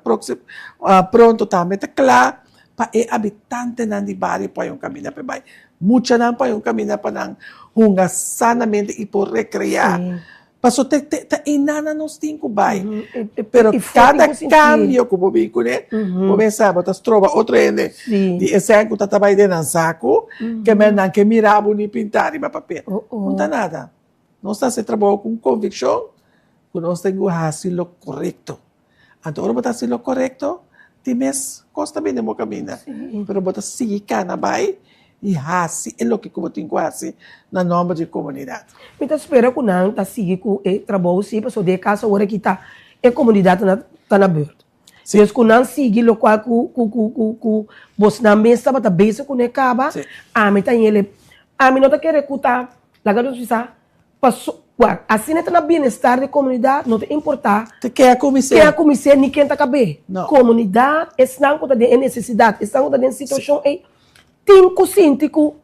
pronto tambe ta cla pa e habitantenan di bario por hay un caminda pa e bay muchanan por hay un caminda pa nan hunga sanamente y por recrea. Paso te te ta einana nos tin ku bai. Pero kada kambio ku bo bin kuné, bo mester sa bo ta stroba otro hende di esei ku ta ta bai den nan saku, ke men nan ke mira bo ni pinta riba papel. No ta nada. Nos ta hasi trabou ku un konvikshon ku nos tin ku hasi lo korekto. Anto ora bo ta hasi lo korekto, tin mes kos ta bini den bo kaminda, pero bo ta sigui kana bai i hasi e loke ku bo tin ku hasi na nòmber di komunidat. Mi ta spera ku nan ta sigui ku e trabou si, pasobra den e kaso awor aki ta e komunidat ta na beurt. Des ku nan sigui lokual ku ku ku ku ku bosnan mes tabata bezig kuné kaba, ami ta yele, ami no ta kere ku ta, laga nos bisa, Paso, wak, asina ta na bienestar di komunidat, no ta importá Te ken a kumins'é. ken a kumins'é ni ken ta kab'é. No. Komunidat, esnan ku ta den e nesesidat, esnan ku ta den situashon ei, tin ku sinti ku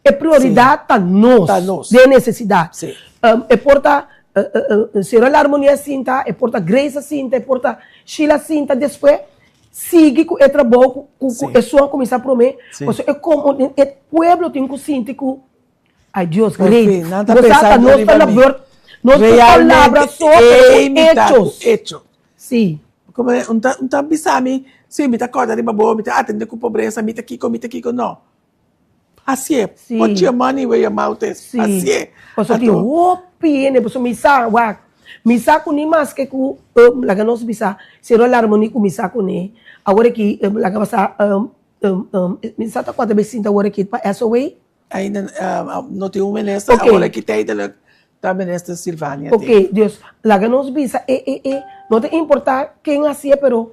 e prioridat ta nos, Ta nos. den e nesesidat. Sí. E por ta Sero La Armonia sinta, e por ta Grace a sinta, e por ta Sheila a sinta despues, sigui ku e trabou ku ku Sí. esun a kuminsá promé, Sí. pasobra e komu e pueblo tin ku sinti ku Ay Dios, Por great. fin, nan ta Bo sa ta pensando nos riba ta na mi. beurt. Nos ku Realmente, palabra so, pero ei ku mi ta ku hechos. hecho. Sí. Como un ta, un ta bisa mi, sí, mi ta corda riba bo, mi ta atende cu pobreza, mi ta kiko, mi ta kiko. No. Hacié. Sí. Put your money where your mouth is. Sí. Hacié. Pasobra tin Anto, hopi hende, pasobra mi sa, wak, mi sa cu ni maske cu, laga nos bisa, Sero Larmonie cuminsa cune, awor aki, laga basa, mi sa ta cuanto bes sinta awor aki pa SOA. Ainda no tin un minister, Ok. awor aki tijdelijk ta minister Silvania tin. Ok, dus laga nos bisa e e e no ta importa ken hacié pero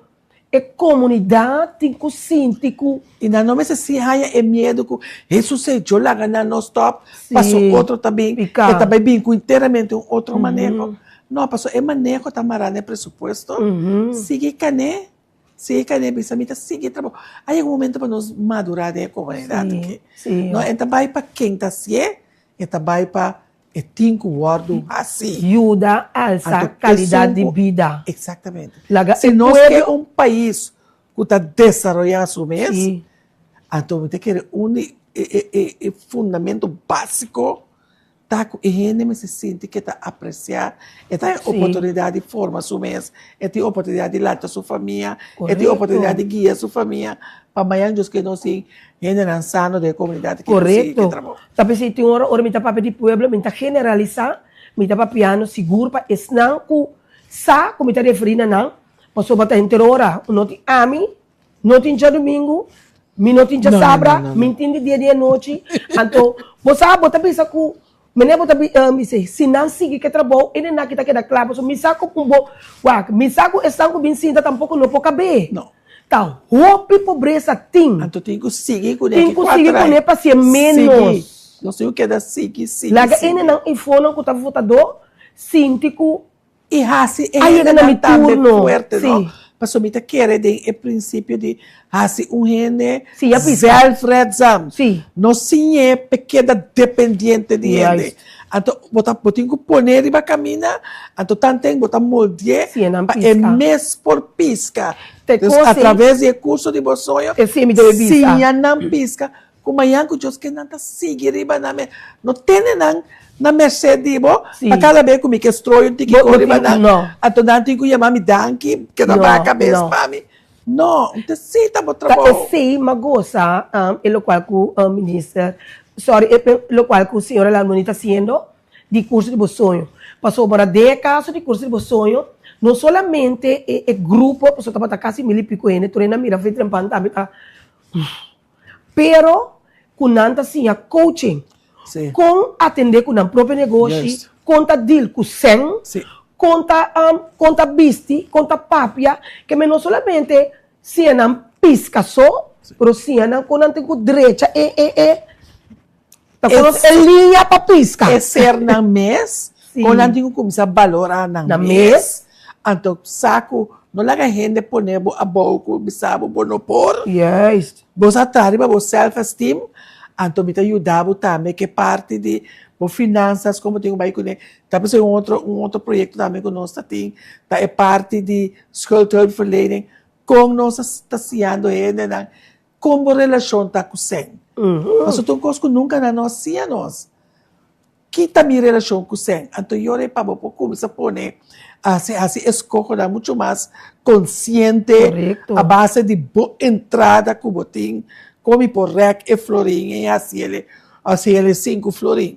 e comunidad tin cu sinti cu. Y nan no mester si haya e miedo cu Hesus e yo laga nan no stop Sí, paso otro ta bin, pica. e ta bay bin cu enteramente un otro maneho. No, paso e maneho ta mara na e presupuesto, sigui cané. Si e kane bisa mi ta sigui trabou. A yega un momento pa nos madurá den e komunidat aki. No, e ta bai pa ken ta hasié, e ta bai pa e tin ku wòrdu hasí. Yuda alsa kalidat di bida. Eksaktamente. Laga Si e nos ke pueblo. un pais ku ta desaroyá su mes, anto mi ta kere un di e fundamento básiko Ta ku e hende mester sinti ku e ta apresiá, e ta haña oportunidat di forma su mes, e tin oportunidat di lanta su famia, e tin oportunidat di guia su famia, pa mañana Dios ke nos tin hendenan sano den e komunidat ku por sigui ku e trabou. Ta p'esei tin ora, ora mi ta papia di pueblo, mi ta generalisá, mi ta papiando sigur pa esnan ku sa ku mi ta referí na nan, pasobra ta henter ora no tin ami, No tin djadumingu, mi no tin djasabra, mi tin di dia di anochi. Anto, bo sa, bo ta bisa ku, mene bo ta bisa, si nan sigui ku e trabou, e nenaki ta keda kla, pasobra mi sa ku un bo, wak, mi sa ku esnan ku bin sinta tampoko no por kab'é. No. Ta hopi pobresa tin. Anto tin ku sigui kuné Tin ki ku sigui kuater kuné aña. pa si'e ménos. Sigui. Nos tin ku keda sigui, sigui, Laga e sigui. nenan ifonan ku ta votadó sinti ku. I hasi e A yega na mi hendenan tambe turno, fuerte, no? sí. Pasobra mi ta kere den e prinsipio di hasi un hende Sí, a pisa. zelfredzaam. Sí. No siñ'é p'e keda dependiente di hende. Juist. Anto bo ta bo tin ku pon'é riba kaminda, anto tanten bo ta moldi'é Siña nan pa e piska. mes por piska. Te Dus kos a ei. traves di e kurso di bo soño, E siña mi debe bisa. siña nan piska. Ku mañan ku Dios ke nan ta sigui riba nan mes. No tene nan na merced di bo, Sí. pa kada bes ku mi ke strooi un tiki Bo- kos bo riba tin- nan, no. anto nan tin ku yama mi danki, ke ta No, baha kabes no. pa mi. No, un ta sita bo Ta trabou. esei m'a gosa e lokual ku minister, sorry, e lokual ku señora Lalmony ta hasiendo di Curso di Bo Soño. Pasobra den e kaso di Curso di Bo Soño, no solamente e grupo, pasobra tabata kasi mil i piko hende, tur hende a mira Fritz Trempan tambe ta. Pero ku nan ta siña coaching, Sí. kon atendé ku nan propio negoshi, Juist. kon ta deal ku sèn, Sí. kon ta kon ta bisti, kon ta papia, ke men no solamente siña nan piska so, pero siña nan kon nan tin ku drecha e e e ta konos e liña pa piska. E ser nan mes, Sí. kon nan tin ku kuminsá balorá nan Nan mes. mes. Anto sa ku no laga hende pone bo abou ku bisa bo bo no por. Juist. Bo sa traha riba bo self esteem, anto mi ta yuda bo tambe ku e parti di bo finansas kon bo tin ku bai kuné. Ta p'esei un otro un otro proyekto tambe ku nos ta tin ta e parti di schuldhulpverlening, kon nos ta siñando hendenan Kon bo relashon ta ku sèn? Pasobra ta un kos ku nunka nan no a siña nos. Ki ta mi relashon ku sèn? Anto yora e pa bo por kuminsá pone hasi hasi eskohonan muchu mas konsiente a base di bo entrada ku bo tin, kon mi por rèk e florin ei hasi el hasi el e sinku florin.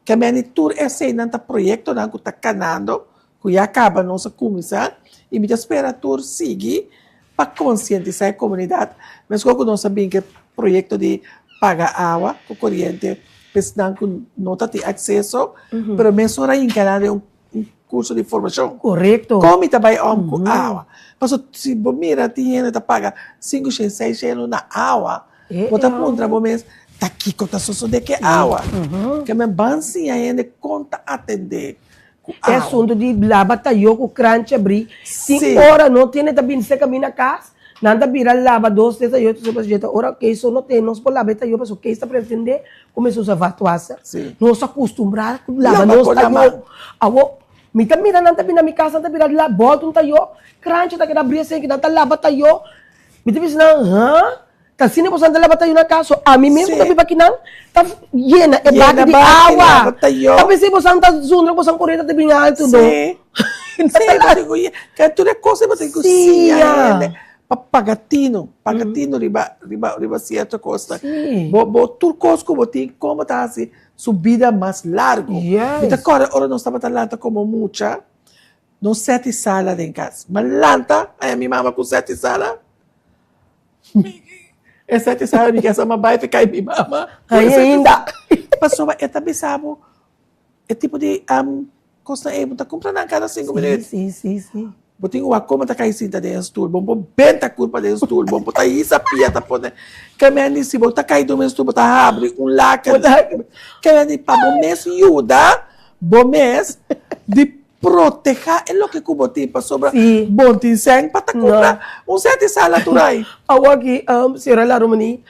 Kemeni tur eseinan ta proyektonan ku ta kanando, ku ya kaba nos a kuminsá i mi ta spera tur sigui pa konsientisá e komunidat. Meskos ku nos a bin ku e proyekto di paga awa ku koriente pa esnan ku no ta tin akseso, pero mesora a hinka nan den un kurso di formashon. Korekto. Kon mi ta bai om ku awa? Pasobra si bo mira tin hende ta paga sinku shen, seis shen na awa, bo ta puntra bo mes, ta kiko ta sosodé ku e awa? Ke men ban siña hende kon ta atendé ku E awa. asuntu di laba tayó ku kranchi abrí, tin ora no tene ta bini serka mi na kas, nan ta bira laba dos tres tayó, ta ora kees so no tene, nos por laba e tayó pasobra kees ta pretendé Ku mester usa vatwasser. Nos a kustumbrá ku laba nos tayó. Awor, mi ta mira nan ta bini na mi kas, nan ta bira la bòlta un tayó, kranchi ta keda abrí esei, nan ta laba tayó. Mi ta bisa nan, Hã? Ta asina boso nan ta laba tayó na kas? So, ami mes ku ta biba akinan ta yena e baki di awa. Ta p'esei boso nan ta zundra ku boso nan koriente ta bin altu, no? Sí. Sí, bo tin ku tur e kos ei bo tin ku siña hende. Pa paga tino, paga tino riba, riba, riba cierto cosnan. Sí. Bo, bo tur cos cu bo tin, como ta haci su bida mas largo. Yes. Mi ta corda ora nos tabata lanta como mucha, nos seti sala den cas. Ma lanta, aya mi mama cu seti sala. E seti sala mi kesa ma bai te cay mi mama. Ay ainda. Pasobra e ta bisa bo, E tipo di kosnan ei bo ta kumpra nan kada sinku minüt. Sí, sí, sí. Bo tin wak komo ta kai sinta den e stul, bo por benta kurpa den e stul, bo por ta hisa pia ta pone. Kemen di si bo ta kai dum e stul bo ta habri un laken. Kemen di pa bo mes yuda bo mes di proteha e loke ku bo tin pasobra bo no tin sèn pa ta kumpra un sèt di sala tur ai. Awor aki señora Laromony,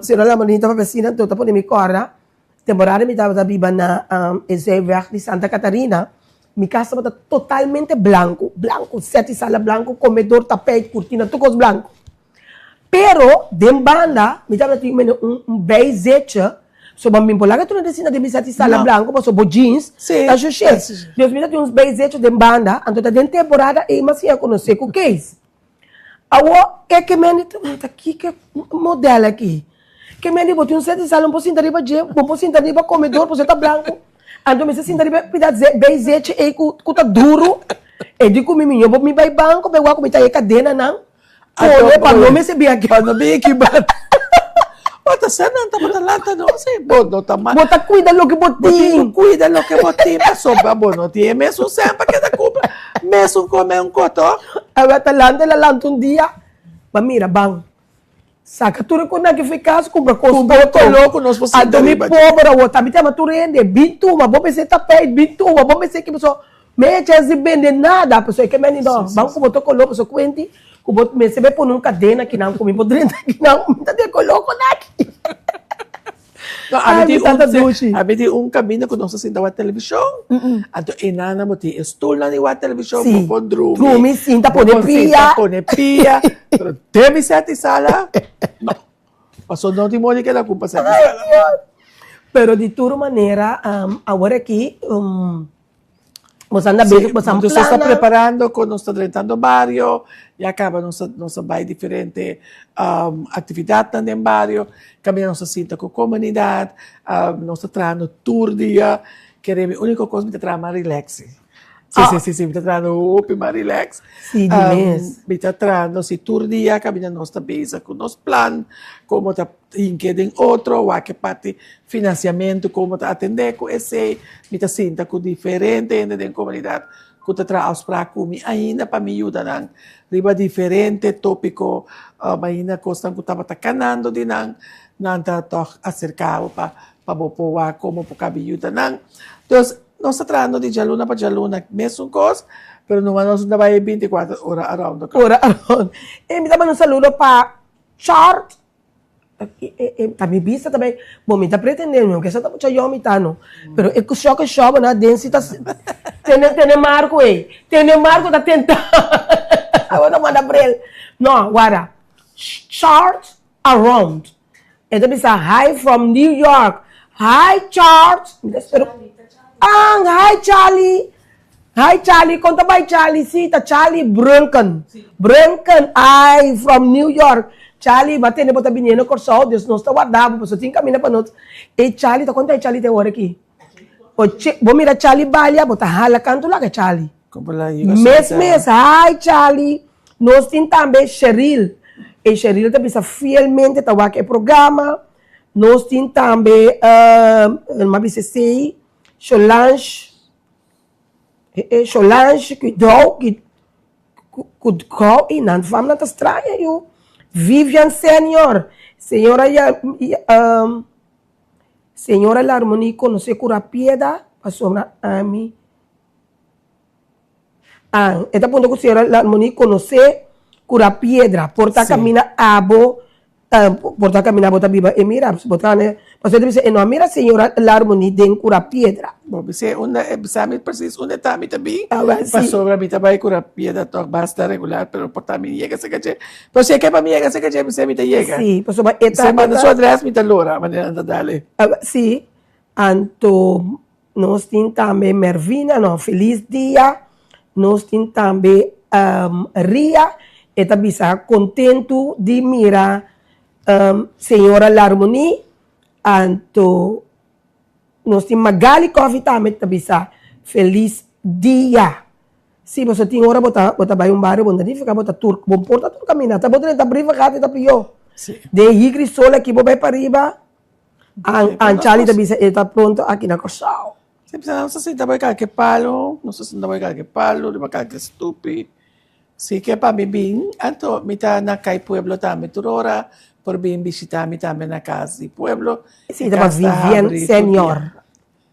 señora Laromony ta papia asina anto ta pone mi kòrda Temporada mi tabata biba na e Zuidweg di Santa Catarina, mi cas tabata totalmente blanco, blanco, seti sala blanco, comedor, tapijt, cortina, tur cos blanco. Pero den banda mi tabata tin mene un bijzetje, so bo mi por laga tur hende sinta den mi seti sala blanco pasobra bo jeans ta shushe. Dus mi ta tin un bijzetje den banda, anto ta den temporada ei mi a siña conoce cu Kees. Awor e ke mende ta ta kiko model aki? Ke mende bo tin un set di sala bo por sinta riba dje, bo por sinta riba komedor pasobra e ta blanku. Anto mester sinta riba e pida bei zechi ei ku ku ta duru. E di ku mi miño bo mi bai banko bai wak ku mi ta e kadenanan pone pa no mester bin aki. Pa no bin aki banda. Bo ta sa nan tabata lanta nos ei. Bo no ta Bo ta kuida loke bo Bo tin tin. ku kuida loke bo tin pasobra bo no tin e mesun sèn pa keda kumpra mesun kome un koto. Awe ta lanta el a lanta un dia, ba mira ban saka tur e konan ki fi kas kumpra kos Kumpra otro. koló ku nos por sinta Anto mi riba dje. pober awor ta mi ta yama tur hende, bin tuma, bo mester tapijt, bin tuma, bo mester ki pasobra. Mi a chens di bende nada, pasobra e ke meni no, ban ku bo ta koló, pasobra kuenti ku bo mester bai pone un kadena kinan ku mi por drenta kinan, mi ta den koló kon aki. No, Ay, ami mi tin tata un, dushi. ami tin un kaminda ku nos ta sinta wak televishon, anto e nana bo tin e stulnan di wak televishon, Sí. bo por drumi. Drumi, sinta, Bo pone por sinta, pia. pone pia, pero den mi sèt di sala, no. Pasobra no tin modo di keda ku pa sèt di sala. Pero di tur manera, awor aki, Nos anda bezig ku Nos ta preparando ku nos ta drentando bario, ya kaba nos ta nos ta bai diferente aktividatnan den bario, kaminda nos ta sinta ku komunidat, nos ta trahando tur dia, kere mi úniko kos mi ta traha mas rilèks si. Si si si si mi ta trahando hopi mas rilèks. Si di mes. Mi ta trahando si tur dia kaminda nos ta bezig ku nos plan komo ta Hinke den otro, wak e parti finansiamentu komo ta atendé ku esei. Mi ta sinta ku diferente hende den komunidat ku ta traha afsprak ku mi ainda pa mi yuda nan riba diferente tópiko, ainda kosnan ku tabata kanando di nan, nan ta tòg aserká bo pa pa bo por wak komo por kabi yuda nan. Dus, nos ta trahando di djaluna pa djaluna mesun kos, pero numa nos no ta bai binti kuater ora around the clock. Ora around. E mi ta manda un saludo pa Chart Ta mi bista ta bay, bo mi ta pretende mi aunke sa ta mucha yòn mi ta no, pero e ku shòk e shòk na den si ta tene tene Marco ey, tene Marco ta tenta bo ta manda bril no wara Charles around e ta bisa hi from New York hi Charles mi ta spera ah hi Charlie. Hi Charlie, kon ta bai Charlie? Si, ta Charlie Brunken. Brunken, ai, from New York. Charlie, bo a tende bo ta biniendo Kòrsou, dus nos ta warda bo, pasobra tin kaminda pa nos. E Charlie, ta konta e Charlie te ora aki? Oche, bo mira Charlie balia, bo ta hala kantu laga Charlie. Mes mes, hi Charlie. Nos tin tambe Cheryl. E Cheryl ta bisa fielmente ta wak e programa. Nos tin tambe, mi a bisa esei, Solange. E Solange kuidou ku i nan famnan ta straña yu. Vivian Senior, señora ya señora Larmonie konosé ku rapieda pasobra ami ah e ta puntra ku señora Larmonie konosé ku rapiedra por ta kaminda abo Por ta camina bo ta biba e mira bo ta ne pasobra e ta bisa e no a mira señora Larmony den cura piedra. Bo bisa unda e bisa mi precies unda e ta mi ta bin pasobra mi ta bai cura piedra tok basta regular pero por ta mi yega cerca dje pero si e ke pa mi yega cerca dje mi ta yega Si pasobra e ta si e manda su adres mi ta lora manera nan ta dale. Si anto Nos tin tambe Mervina, no, Feliz dia. Nos tin tambe Ria, e ta bisa kontentu di mira señora Larmonie. Anto nos tin Magali Coffee tambe ta bisa Feliz dia. Si, pasobra tin ora bo ta bo ta bai un bario bo no ta nifiká bo ta tur bo por ta tur kaminda. Ta bo drenta brievengat e ta pió. Den Higri Sol aki bo bai pariba. An an Charlie ta bisa e ta pronto aki na Kòrsou. Si bisa nos ta sinta bai kalke palu, nos ta sinta bai kalke palu, riba kalke stupi. Si ke pa mi bin, anto mi ta na kai pueblo tambe tur ora, por bin bishita mi tambe na kas di pueblo. Si ta pa Vivian Senior.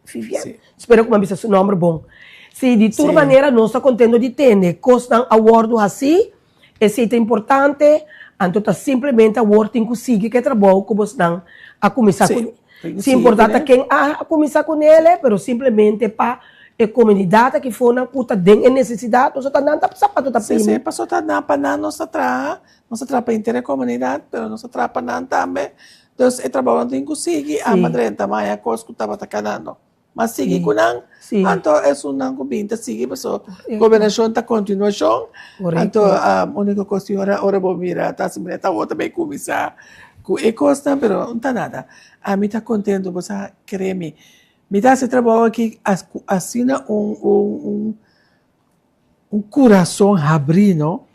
Vivian. Spero ku mi a bisa su nòmber bon. Si, di tur manera nos ta kontento di tende kosnan a wòrdu hasí, esei ta importante, anto ta simplemente awor tin ku sigui ku e trabou ku bosnan a kuminsá kuné. Sin importá ta ken a kuminsá kuné, pero simplemente pa e komunidat aki fonan ku ta den e nesesidat, pasobra ta nan ta sapato ta Sí, pini. sí, pasobra ta nan pa nan nos ta traha, nos ta traha pa henter e komunidat, pero nos ta traha pa nan tambe. Dus e trabounan tin ku sigui, ama drenta maya kos ku tabata kanando. Ma sigui ku nan, anto esunnan ku bin ta sigui paso gobernashon ta kontinuashon. Anto uniko kos tin ora ora bo mira ta hasi manera ta awor ta bay kuminsá ku e kosnan pero no ta nada. Ami ta kontento bo sa kere mi, mi ta hasi e trabou aki ku asina un un un un kurason habrí no.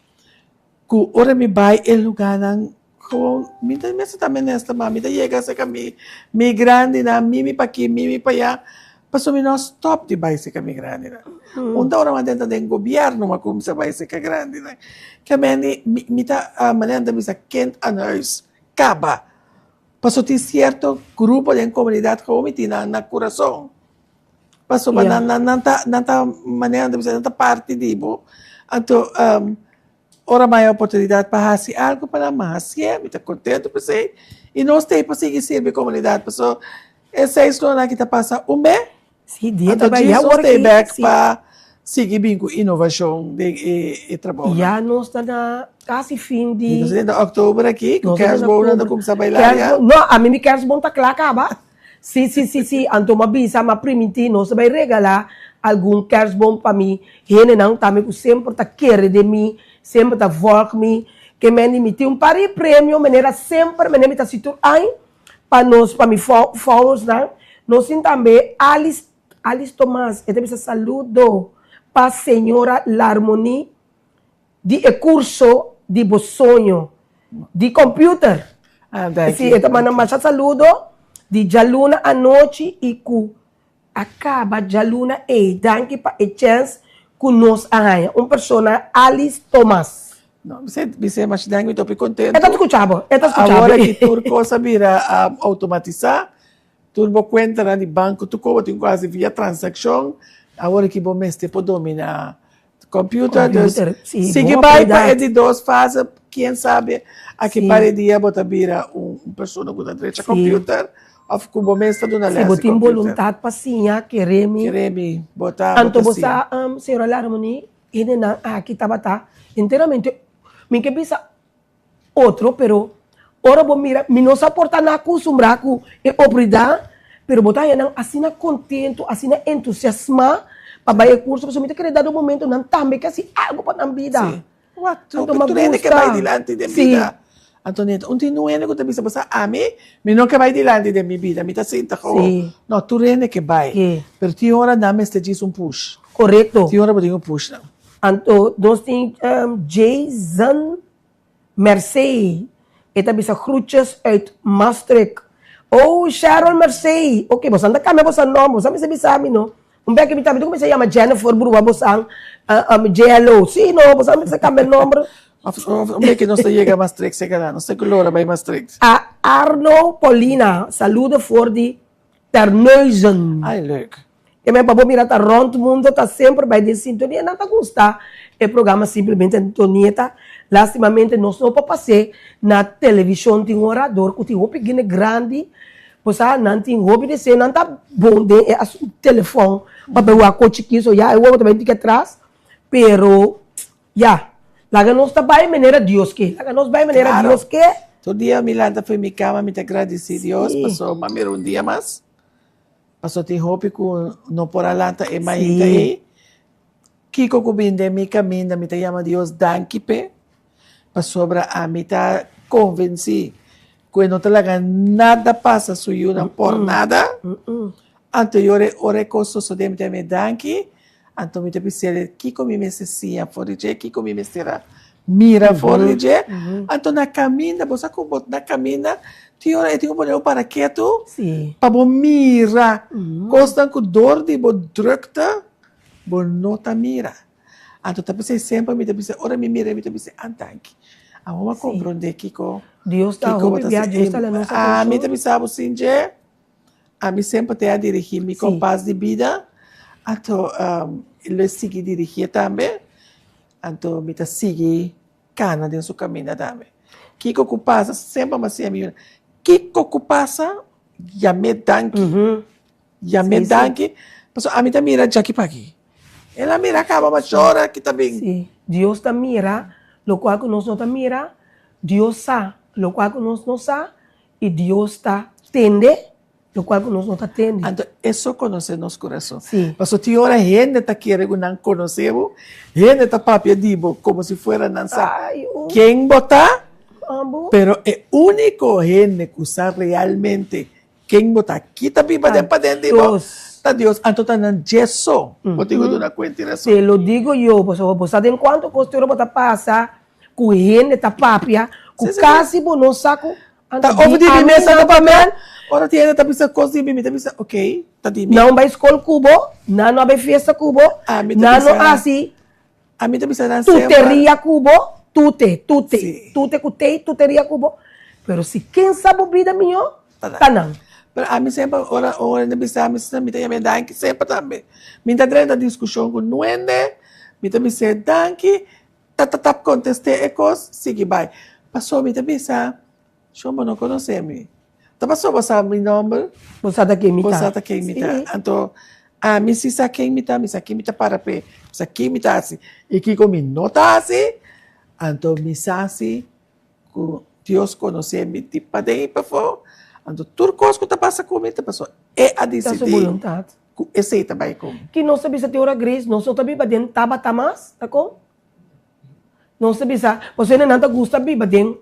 Ku ora mi bai e lugánan gewoon mi ta mester ta minister ma mi ta yega serka mi mi grandinan mimi pa aki mimi pa allá pasobra mi no a stòp di bai serka mi grandinan. Un ta ora mi a drenta den gobièrnu mi a kuminsá bai serka grandinan. Ke meni mi mi ta manera nan ta bisa kind aan huis kaba pasobra tin sierto grupo den komunidat gewoon mi tin nan na kurason. Pasobra nan nan nan ta nan ta manera nan ta bisa nan ta parti di bo. Anto ora mi haya oportunidat pa hasi algu pa nan, mi a hasié, mi ta kontentu pa esei. I nos t'ei pa sigui sirbi komunidat pasobra e seis luna aki ta pasa un be. Sí, dia Anto ta bai djis ya nos ora t'ei ki bèk sí. pa sigui bin ku inovashon den e e trabounan. Ya nos ta na kasi fin di. Nos ta den òktober aki ku Nos ta den kèrsboomnan ta òktober. kuminsá baila ya. Kèrsboom, no, ami mi kèrsboom ta kla kaba. Sí, sí, sí, sí, anto m'a bisa, m'a primintí, nos ta bai regalá algun kèrsboom pa mi hendenan tambe ku semper ta kere den mi, semper ta vòlg mi. Ke men di mi tin un par di premio manera semper, manera mi ta hasi tur aña pa nos, pa mi followers-nan. Nos tin tambe Alice, Alice Tomas, e ta bisa saludo pa señora Larmonie. Di e curso di bo soño di computer. Si, e ta manda masha saludo di djaluna anochi y cu a caba djaluna ey. Danki pa e chens cu nos a haña. Un persona Alice Thomas. No, bis'é, bis'é masha danki, mi ta hopi contento. E ta scucha bo, e ta scucha bo. Awor aki tur cos a bira automatisa, tur bo cuentanan di banco, tur cos bo tin cu haci via transaccion. Awor aki bo mester por domina Computer, dus sí, sigui bon bai pa oportunidad. e di dos fase, quién sabe, aki Sí. par di dia bo ta bira un, un persona ku ta drecha Sí. computer of ku bo mes ta duna Si les bo di tin computer. boluntat pa siña, kere mi. Kere mi, bo ta, bo Anto ta bo siña. sa, um, señora Larmonie, hendenan aki tabata enteramente, mi ke bisa otro pero ora bo mira mi no sa por ta na acostumbrá cu e oportunidad pero bo ta haña nan asina contento asina entusiasmá pa bai e curso pasobra mi ta kere dado momento nan tambe ke haci algo pa nan bida. Sí. Wak Anto m'a tur hende ke bai gusta. dilanti den Sí. bida. Antonieta, un tin un hende ku ta bisa bo sa ami mi no ke bai dilanti den mi bida mi ta sinta gewoon. Sí. No, tur hende ke bai. Ke. Pero tin ora nan mester djis un push. Korekto. Tin ora bo tin ku push nan. Anto nos tin Jason Mercé, e ta bisa groetjes uit Maastricht. Oh, Sharon Mercé, ok, bosan ta cambia bosan nomber, bosan mester bisa mi no. Un bek mi tambe ta cuminsa yama Jennifer Brua bosan JLO. Si no, bosan mester cambia nomber. Of un bek nos ta yega Maastricht seca nan, nos ta cu lora bay Maastricht. A Arno Paulina, saludo for di Terneuzen. Ay, leuk. E men pa bo mira ta rond mundo ta semper bai den sintonia nan ta gusta e programa simplemente Antonieta lastimamente nos no por pas'é na television tin ora dor cu tin hopi gine grandi bo sa nan tin hopi deseo nan ta bon den e asunto telefon pa bai wak ko chikis o ya e wowo ta bai un tiki atras pero ya laga nos ta bai manera Dios ke laga nos bai manera Claro. Dios ke. Tur dia mi lanta for mi cama mi ta gradici Dios Sí. pasobra mi a mira un dia mas. Pasobra tin hopi ku no por a lanta e mainta Sí. ei. Kiko ku bin den mi kaminda mi ta yama Dios danki p'e, pasobra ami ta konvensí ku e no ta laga nada pasa su yunan por nada. Anto i ora ora e kos sosodé mi ta yam'é danki, anto mi ta bis'é kiko mi mester siña for di dje, kiko mi mester a mira for di dje. Anto na kaminda, bo sa ku bo na kaminda tin ora e tin ku pone bo para ketu pa bo mira kosnan ku dor di bo drukte bo no ta mira. Anto ta p'esei semper mi ta bisa, ora mi mira mi ta bisa, ah danki, awor mi a komprondé kiko kiko bo ta hasi. Ami ta bisa bo sin dje. Ami semper te a dirigí mi kompas di bida, anto lo e sigui dirigié tambe, anto mi ta sigui kana den su kaminda tambe. Kiko ku pasa, semper mi a siña mi yunan, kiko ku pasa, yam'é danki, yam'é danki, pasobra ami ta mira djaki pa aki. El a mira kaba mashora ki ta bin. Sí, Dios ta mira lokual ku nos no ta mira, Dios sa lokual ku nos no sa, I Dios ta tende lokual ku nos no ta tende. Anto e so konosé nos kurason. Sí. Pasobra tin ora hende ta kere ku nan konosé bo, hende ta papia di bo komo si fuera nan sa Ai, oh. ken bo ta, Ambo. pero e úniko hende ku sa realmente ken bo ta, ki ta biba Ta den paden di bo, Dios. ta Dios. Anto ta nan dje so bo tin ku duna kuenta i rason. Te lo digo yo, pasobra bo sa den kuantu kos tur bo ta pasa ku hende ta papia ku Sí, sí, sí. kasi bo no sa ku Ta anto of di di mi ami mesa nan ta ta papia. men. Ora tin hende ta bisa kos di mi, mi ta bisa ok, ta di mi. Nan bai skol ku bo, nan no a bai fiesta ku bo, Ami ta nan no bisa, hasi ami ta bisa nan semper. tuteria ku bo, tute, tute, Sí. tute ku tei, tuteria ku bo. Pero si ken sa bo bida mihó, Ta nan. ta nan. Pero ami semper ora ora hende bisa mi asina mi ta yam'é danki semper tambe. Mi ta drenta diskushon ku nuende, mi ta bis'é danki, ta ta ta kontest'é e kos, sigui bai. Pasobra mi ta bisa, Shon bo no konosé mi. Ta pasobra bo sa mi nòmber? Bo sa ta ken mi ta. Bo sa ta ken mi ta. Anto ami si sa ken mi ta, mi sa ken mi ta para p'e, mi sa ken mi ta hasi i kiko mi no ta hasi. Anto mi sa si ku Dios konosé mi di paden i pafó. Anto tur kos ku ta pasa ku mi ta pasobra e a disidí ku esei ta bai ku mi. Ki nos ta bisa tin ora Grace, nos no ta biba den tabata mas, ta kon? Nos ta bisa, pasobra nan ta gusta biba den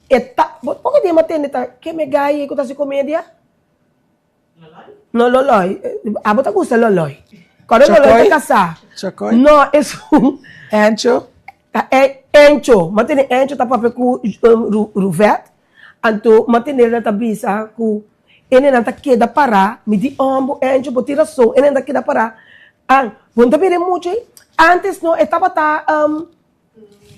e ta, bo poko dia mi a tende ta keme gai ku ta hasi komedia? No Loloy, abo ta gusta Loloy. Kòrda Loloy ta kasá. Chakoy? No, esun. Encho? Ta Encho, mi a tende Encho ta papia ku Ruvet, anto mi a tende nan ta bisa ku e nenan ta keda pará, mi di òmbo Encho bo tin rason, e nenan ta keda pará. An, bo no ta mira e mucha ei? Antes no e tabata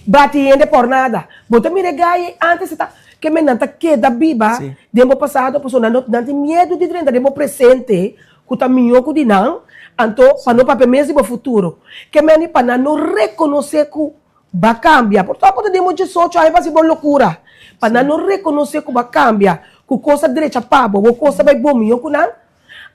bati hende por nada. Bo ta mira e gai ei? Antes e ta, ke men nan ta keda biba den bo pasado pasobra nan no, nan tin miedu di drenta den bo presente ku ta mihó ku di nan, anto pa no papia mes di bo futuro. Ke men di pa nan no rekonosé ku ba kambia. Por ta bo ta den bo diesocho aña pa hasi bo lokura. Pa nan no rekonosé ku ba kambia, ku kos a drecha pa bo, bo kos ta bai bo mihó ku nan.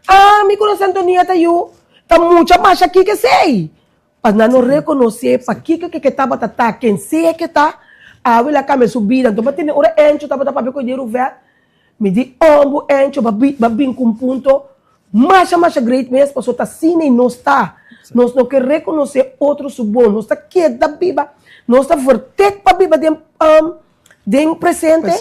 Ami ku nos Antonia ta yu ta mucha masha kiko esei. Pa nan no rekonosé pakiko ke ke tabata ta ken sea ke ta, awe el a kambia su bida. Anto bo tende ora Encho tabata papia ku e di Ruvet, mi di ombo Encho bo a bin ku un punto masha masha great mes pasobra ta asina i nos ta. Nos no ke rekonosé otro su bon, nos ta keda biba, nos ta vertek pa biba den den presente,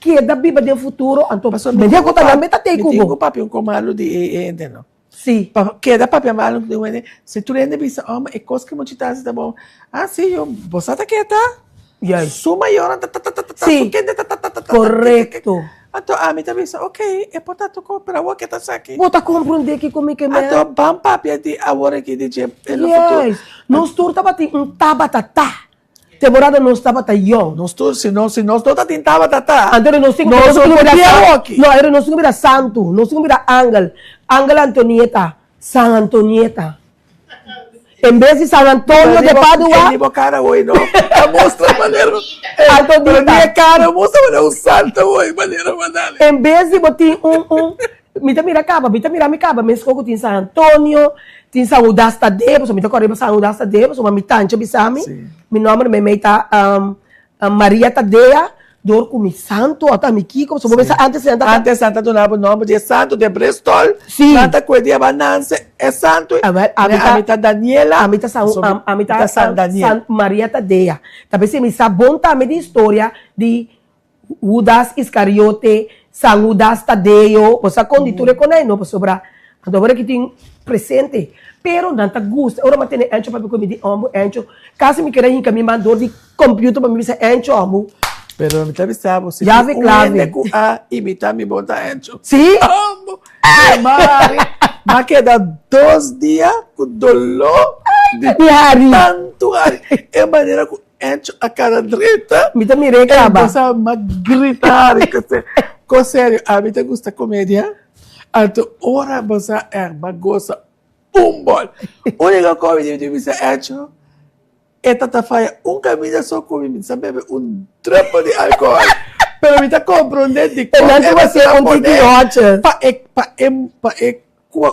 keda biba den futuro, anto media ku ta nan meta tei ku bo. Mi tin ku papia un ko malu di e hende no. Si. Pa keda papia malu di un hende, si tur hende bisa, oh ma e kos ku mucha ta hasi ta bon, ah si yo, bo sa ta ke ta? Juist. Su mayornan ta ta ta ta ta, su kende ta ta ta ta ta. Korekto. Anto ami ta bisa, ok, e por ta toko, pero awor ke ta esaki? Bo ta komprondé kiko mi ke men? Anto ban papia di awor aki di dje en lo futuro. Juist. Nos tur tabatin un tabata ta. Temporada nos tabata yong. Nos tur, si nos, si nos no ta tin tabata ta. Anto nos tin, nos tin no bira por san, awoki. no, anto nos tin ku bira santu, nos tin ku bira angel. Angel Antonieta, San Antonieta. En bes di San Antonio de Padua. Ni bo cara hoy no. Ta mustra manera. Antonieta. Pero ni e cara mustra manera un santo hoy, manera manale. En bes di bo tin un, un, Mi ta mira kaba, mi ta mira mi kaba meskos ku tin San Antonio, tin San Judas Tadeo, pasobra mi ta kòrda riba San Judas Tadeo, pasobra mi tanchi a bisa mi, mi nòmber meimei ta Maria Tadea, dor ku mi santu òf ta mi kiko, pasobra bo mester antes nan ta. Antes nan ta duna bo nòmber di e santu den Bristol, nan ta kue di a bananse e santu, ami ta Daniela, ami ta San, ami ta San Daniel. San Maria Tadea, ta p'esei mi sa bon tambe di historia di Hudas Iskariote, San Hudas Tadeo, bo sa kon di tur e konai no pasobra anto ora ki tin presente pero nan ta gusta ora mi a tene Encho papia ku mi di ombo Encho kasi mi kere hinka mi man dor di computer pa mi bisa Encho ombo Pero mi ta bisa bo si Llave tin un clave. hende ku a imita mi bon ta Encho. Si? Ombo mi mari m'a keda dos dia ku doló di Di hari. tantu hari e manera ku Encho a cara drenta. Mi ta mira e caba. E cosa m'a grita hari cu Co serio, ami ta gusta comedia. Anto ora bo sa erg m'a goza un bol. Unico co mi di bisa Encho, e ta ta faya un caminda so cu mi, mi sa bebe un druppel di alcohol. Pero mi ta compronde dicon E nan e ta a un pone tiki hotjes. pa e pa e pa e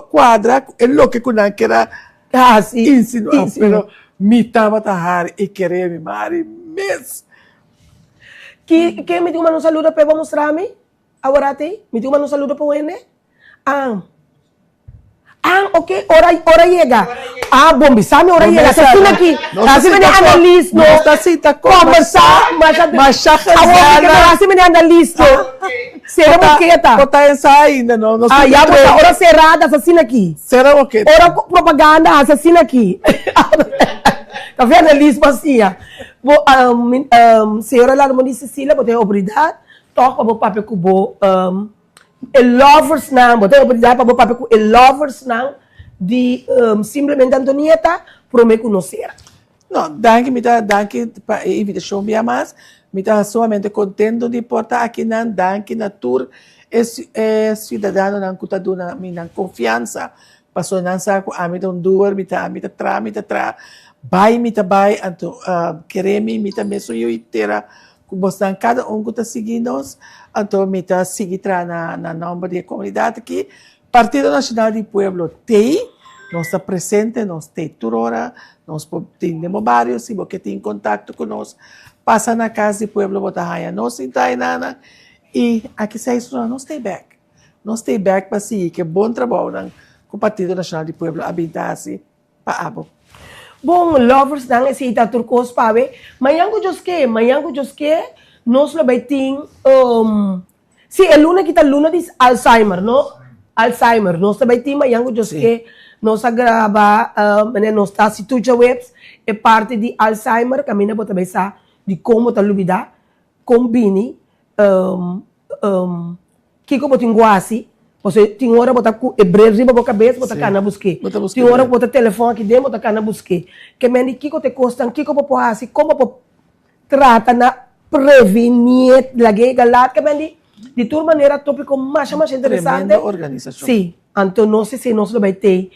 Cuadra cu e loke cu nan kier a Hasi. insinua, pero mi tabata hari y kere mi mari mes. Ki ken mi tin cu manda un saludo p'e bo mustra mi aworat ei? Mi tin cu manda un saludo pa un hende? Ah. Ah, ok, ora ora yega. Ah, bon bisa mi ora yega. Ta asina aki. Ta asina mi analis no. Nos ta sinta Combersa. Masha Masha Awor mi ke gezellig. hasi mi analis no. Sera boketa. Bo ta ensa ainda no. Nos Ah, ya bo ta ora será ta asina aki. Sera boketa. Ora propaganda hasi asina aki. Ta fe analis bo hasiña. Bo señora Larmonie Cecilia bo ta e oportunidad toch pa bo papia ku bo e loversnan, bo ta e oportunidad pa bo papia ku e loversnan di Simplemente Antonieta prome ku nos sera. No, danki mi ta danki pa e invitashon bia mas. Mi ta sumamente kontento di por ta akinan. Danki na tur. e e siudadanonan ku ta duna mi nan konfiansa pasobra nan sa ku ami ta un doer, mi ta mi ta traha mi ta traha, bai mi ta bai, anto kere mi mi ta mesun yu i tera ku bosnan kada un ku ta sigui nos, anto mi ta sigui traha na na nòmber di e komunidat aki. Partido Nacional di Pueblo t'ei, nos ta presente, nos t'ei tur ora, nos por tin den bo bario, si bo ke tin kontakto ku nos, pasa na Kas di Pueblo bo ta haña nos sinta enanan i aki seis luna nos t'ei bèk. Nos t'ei bèk pa sigui ku e bon trabounan ku Partido Nacional di Pueblo a bin ta hasi pa abo. Bon loversnan esei ta tur kos pa awe. Mañan ku Dios ke, mañan ku Dios ke nos lo bai tin. Sí, e luna aki ta luna di Alzheimer, no? Alzheimer. Nos ta bai tin mañan ku Dios ke. Nos a graba, manera nos ta hasi tur djaweps, e parti di Alzheimer, kaminda bo ta bai sa di kon bo ta lubidá, kon bini, kiko bo tin ku hasi. Pasobra tin ora bo ta ku e bril riba bo kabes, bo ta kana busk'é. Tin ora ku bo ta telefòn aki den, bo ta kana busk'é. Ke men di kiko ta e kosnan, kiko bo por hasi, kon bo por Trata na prevenie lag'é galaat ke men di di tur manera topiko masha masha interesante. Tremendo organisashon. Si, anto nos esei nos lo bai tei,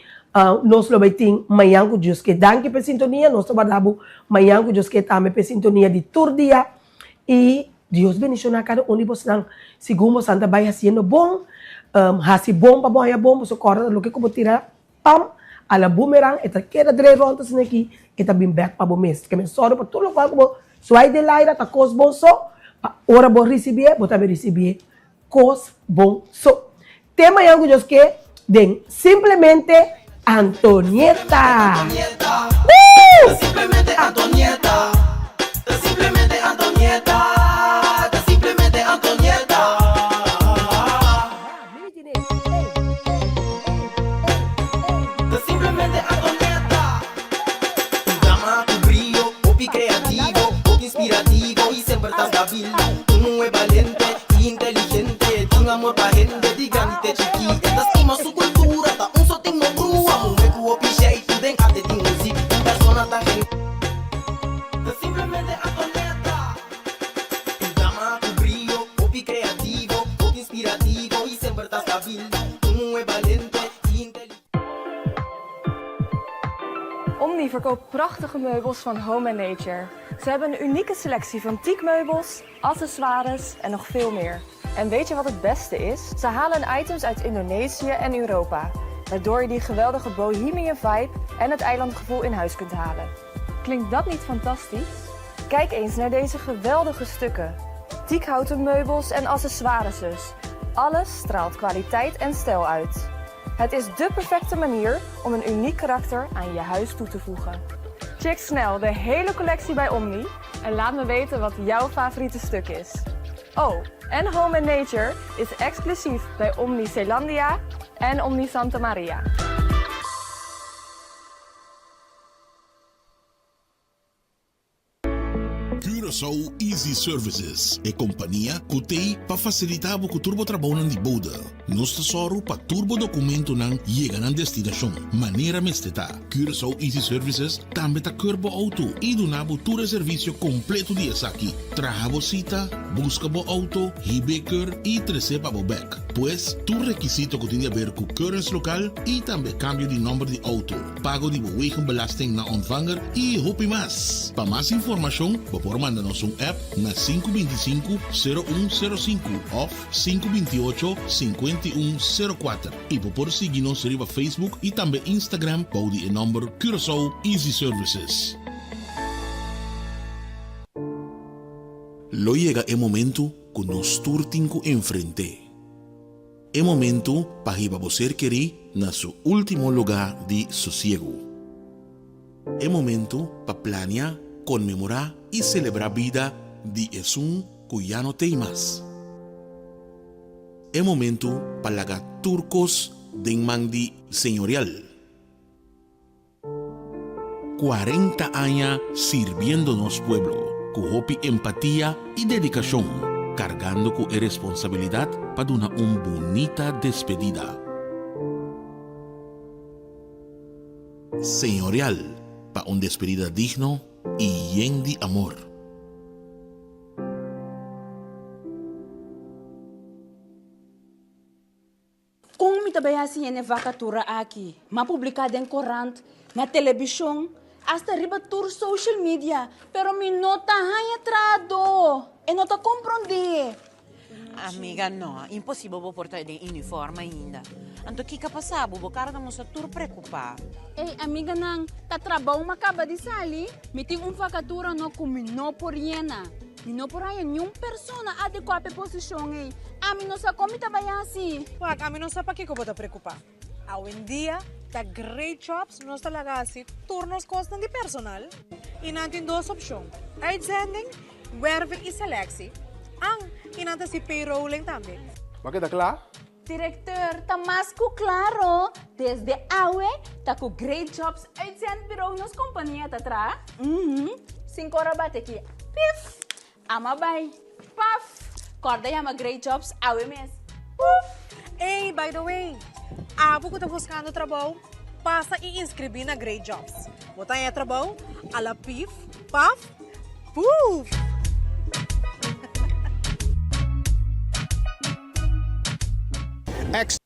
nos lo bai tin mañan ku Dios ke. Danki pa e sintonia, nos ta warda bo mañan ku Dios ke tambe pa e sintonia di tur dia i Dios bendishoná kada un di bosnan segun bosan ta bai hasiendo bon, hasi bon pa bo haña bon, boso kòrda loke ku bo tira Pam, a la boomerang, e ta keda drei rond asina aki, e ta bin bek pa bo mes. Ke men sòru pa tur lokual ku bo suai den laira ta kos bon so, pa ora bo risibié, bo tambe risibié kos bon so. Te mañan ku Dios ke, den Simplemente Antonieta! Woo! Ta simplemente Antonieta. Un dama ku brio, hopi kreativo, hopi inspirativo i semper ta stabil. Un muhé balente i inteligente, tin amor pa hende di grandi te chikí. E ta stima su kultura, ta un so tin no brua. Muhé ku hopi sheitu den arte di muzik, un persona tan genial. Ta simplemente Antonieta. Un dama ku brio, hopi kreativo, hopi inspirativo i semper ta stabil. Un muhé balente i inteligente. Omni verkoopt prachtige meubels van Home and Nature. Ze hebben een unieke selectie van teakmeubels, accessoires en nog veel meer. En weet je wat het beste is? Ze halen items uit Indonesië en Europa, waardoor je die geweldige bohemian vibe en het eilandgevoel in huis kunt halen. Klinkt dat niet fantastisch? Kijk eens naar deze geweldige stukken. Teakhouten meubels en accessoires. Alles straalt kwaliteit en stijl uit. Het is dé perfecte manier om een uniek karakter aan je huis toe te voegen. Check snel de hele collectie bij Omni en laat me weten wat jouw favoriete stuk is. Oh, en Home and Nature is exclusief bij Omni Zeelandia en Omni Santa Maria. Curaçao Easy Services, e kompania ku t'ei pa fasilitá bo ku tur bo trabounan di bode. Nos ta sòru pa tur bo dokumentonan yega nan destinashon manera mester ta. Curaçao Easy Services tambe ta keur bo outo i duna bo tur e servisio kompleto di esaki, traha bo sita, buska bo outo, hib'é keur i tres'é pa bo bèk. Pues, tur rekisito ku tin di aber ku keuringslokaal i tambe kambio di nòmber di outo. pago di bo wegenbelasting na ontvanger y hopi mas. Pa mas informacion bo por manda nos un app na 525 0105 of 528 5104 y bo por sigui nos riba Facebook y tambe Instagram bou di e nomber Curaçao Easy Services. Lo yega e momento cu nos tur tin cu enfrent'é. E momentu pa hiba bo ser kerí na su último lugá di sosiegu. E momentu pa plania, konmemorá i selebrá bida di esun ku ya no t'ei mas. E momentu pa laga tur kos den man di Señorial. 40 aña sirbiendo nos pueblo ku hopi empatia i dedikashon, kargando ku e responsabilidat pa duna un bunita despedida. Señorial pa un despedida digno i yen di amor. ta bai hasi hende vakatura aki? M'a publiká den korant, na telebishon, asta riba tur social media, pero mi no ta haña trahadó. E no ta komprondé. Amiga, no, imposibel bo por ta den uniform ainda. Anto kiko a pasa bo? Bo kara ta mustra tur preokupá. Ey, amiganan, ta trabou m'a kaba di sali. Mi tin un vakatura no ku mi no por yena. Mi no por haña niun persona adekuá pa e posishon ei. Ami no sa kon mi ta bai hasi. Wak, ami no sa pakiko bo ta preokupá. Awendia ta Great Jobs nos ta laga hasi tur nos kosnan di personal i nan tin dos opshon, uitzending, werving i selectie. An, i nan ta hasi payrolling tambe. Bo a keda kla? Directeur, ta mas cu claro, desde awe ta cu Great Jobs Uitzendbureau nos compania ta traha. Uhmm, sin cora bate aki, pif! Ama bai, paf! Corda yama Great Jobs awe mes, puf! Ey, by the way, abo cu ta buscando trabou, pasa y inscribi na Great Jobs. Bo ta haña trabou a la pif, paf, puf! Ex.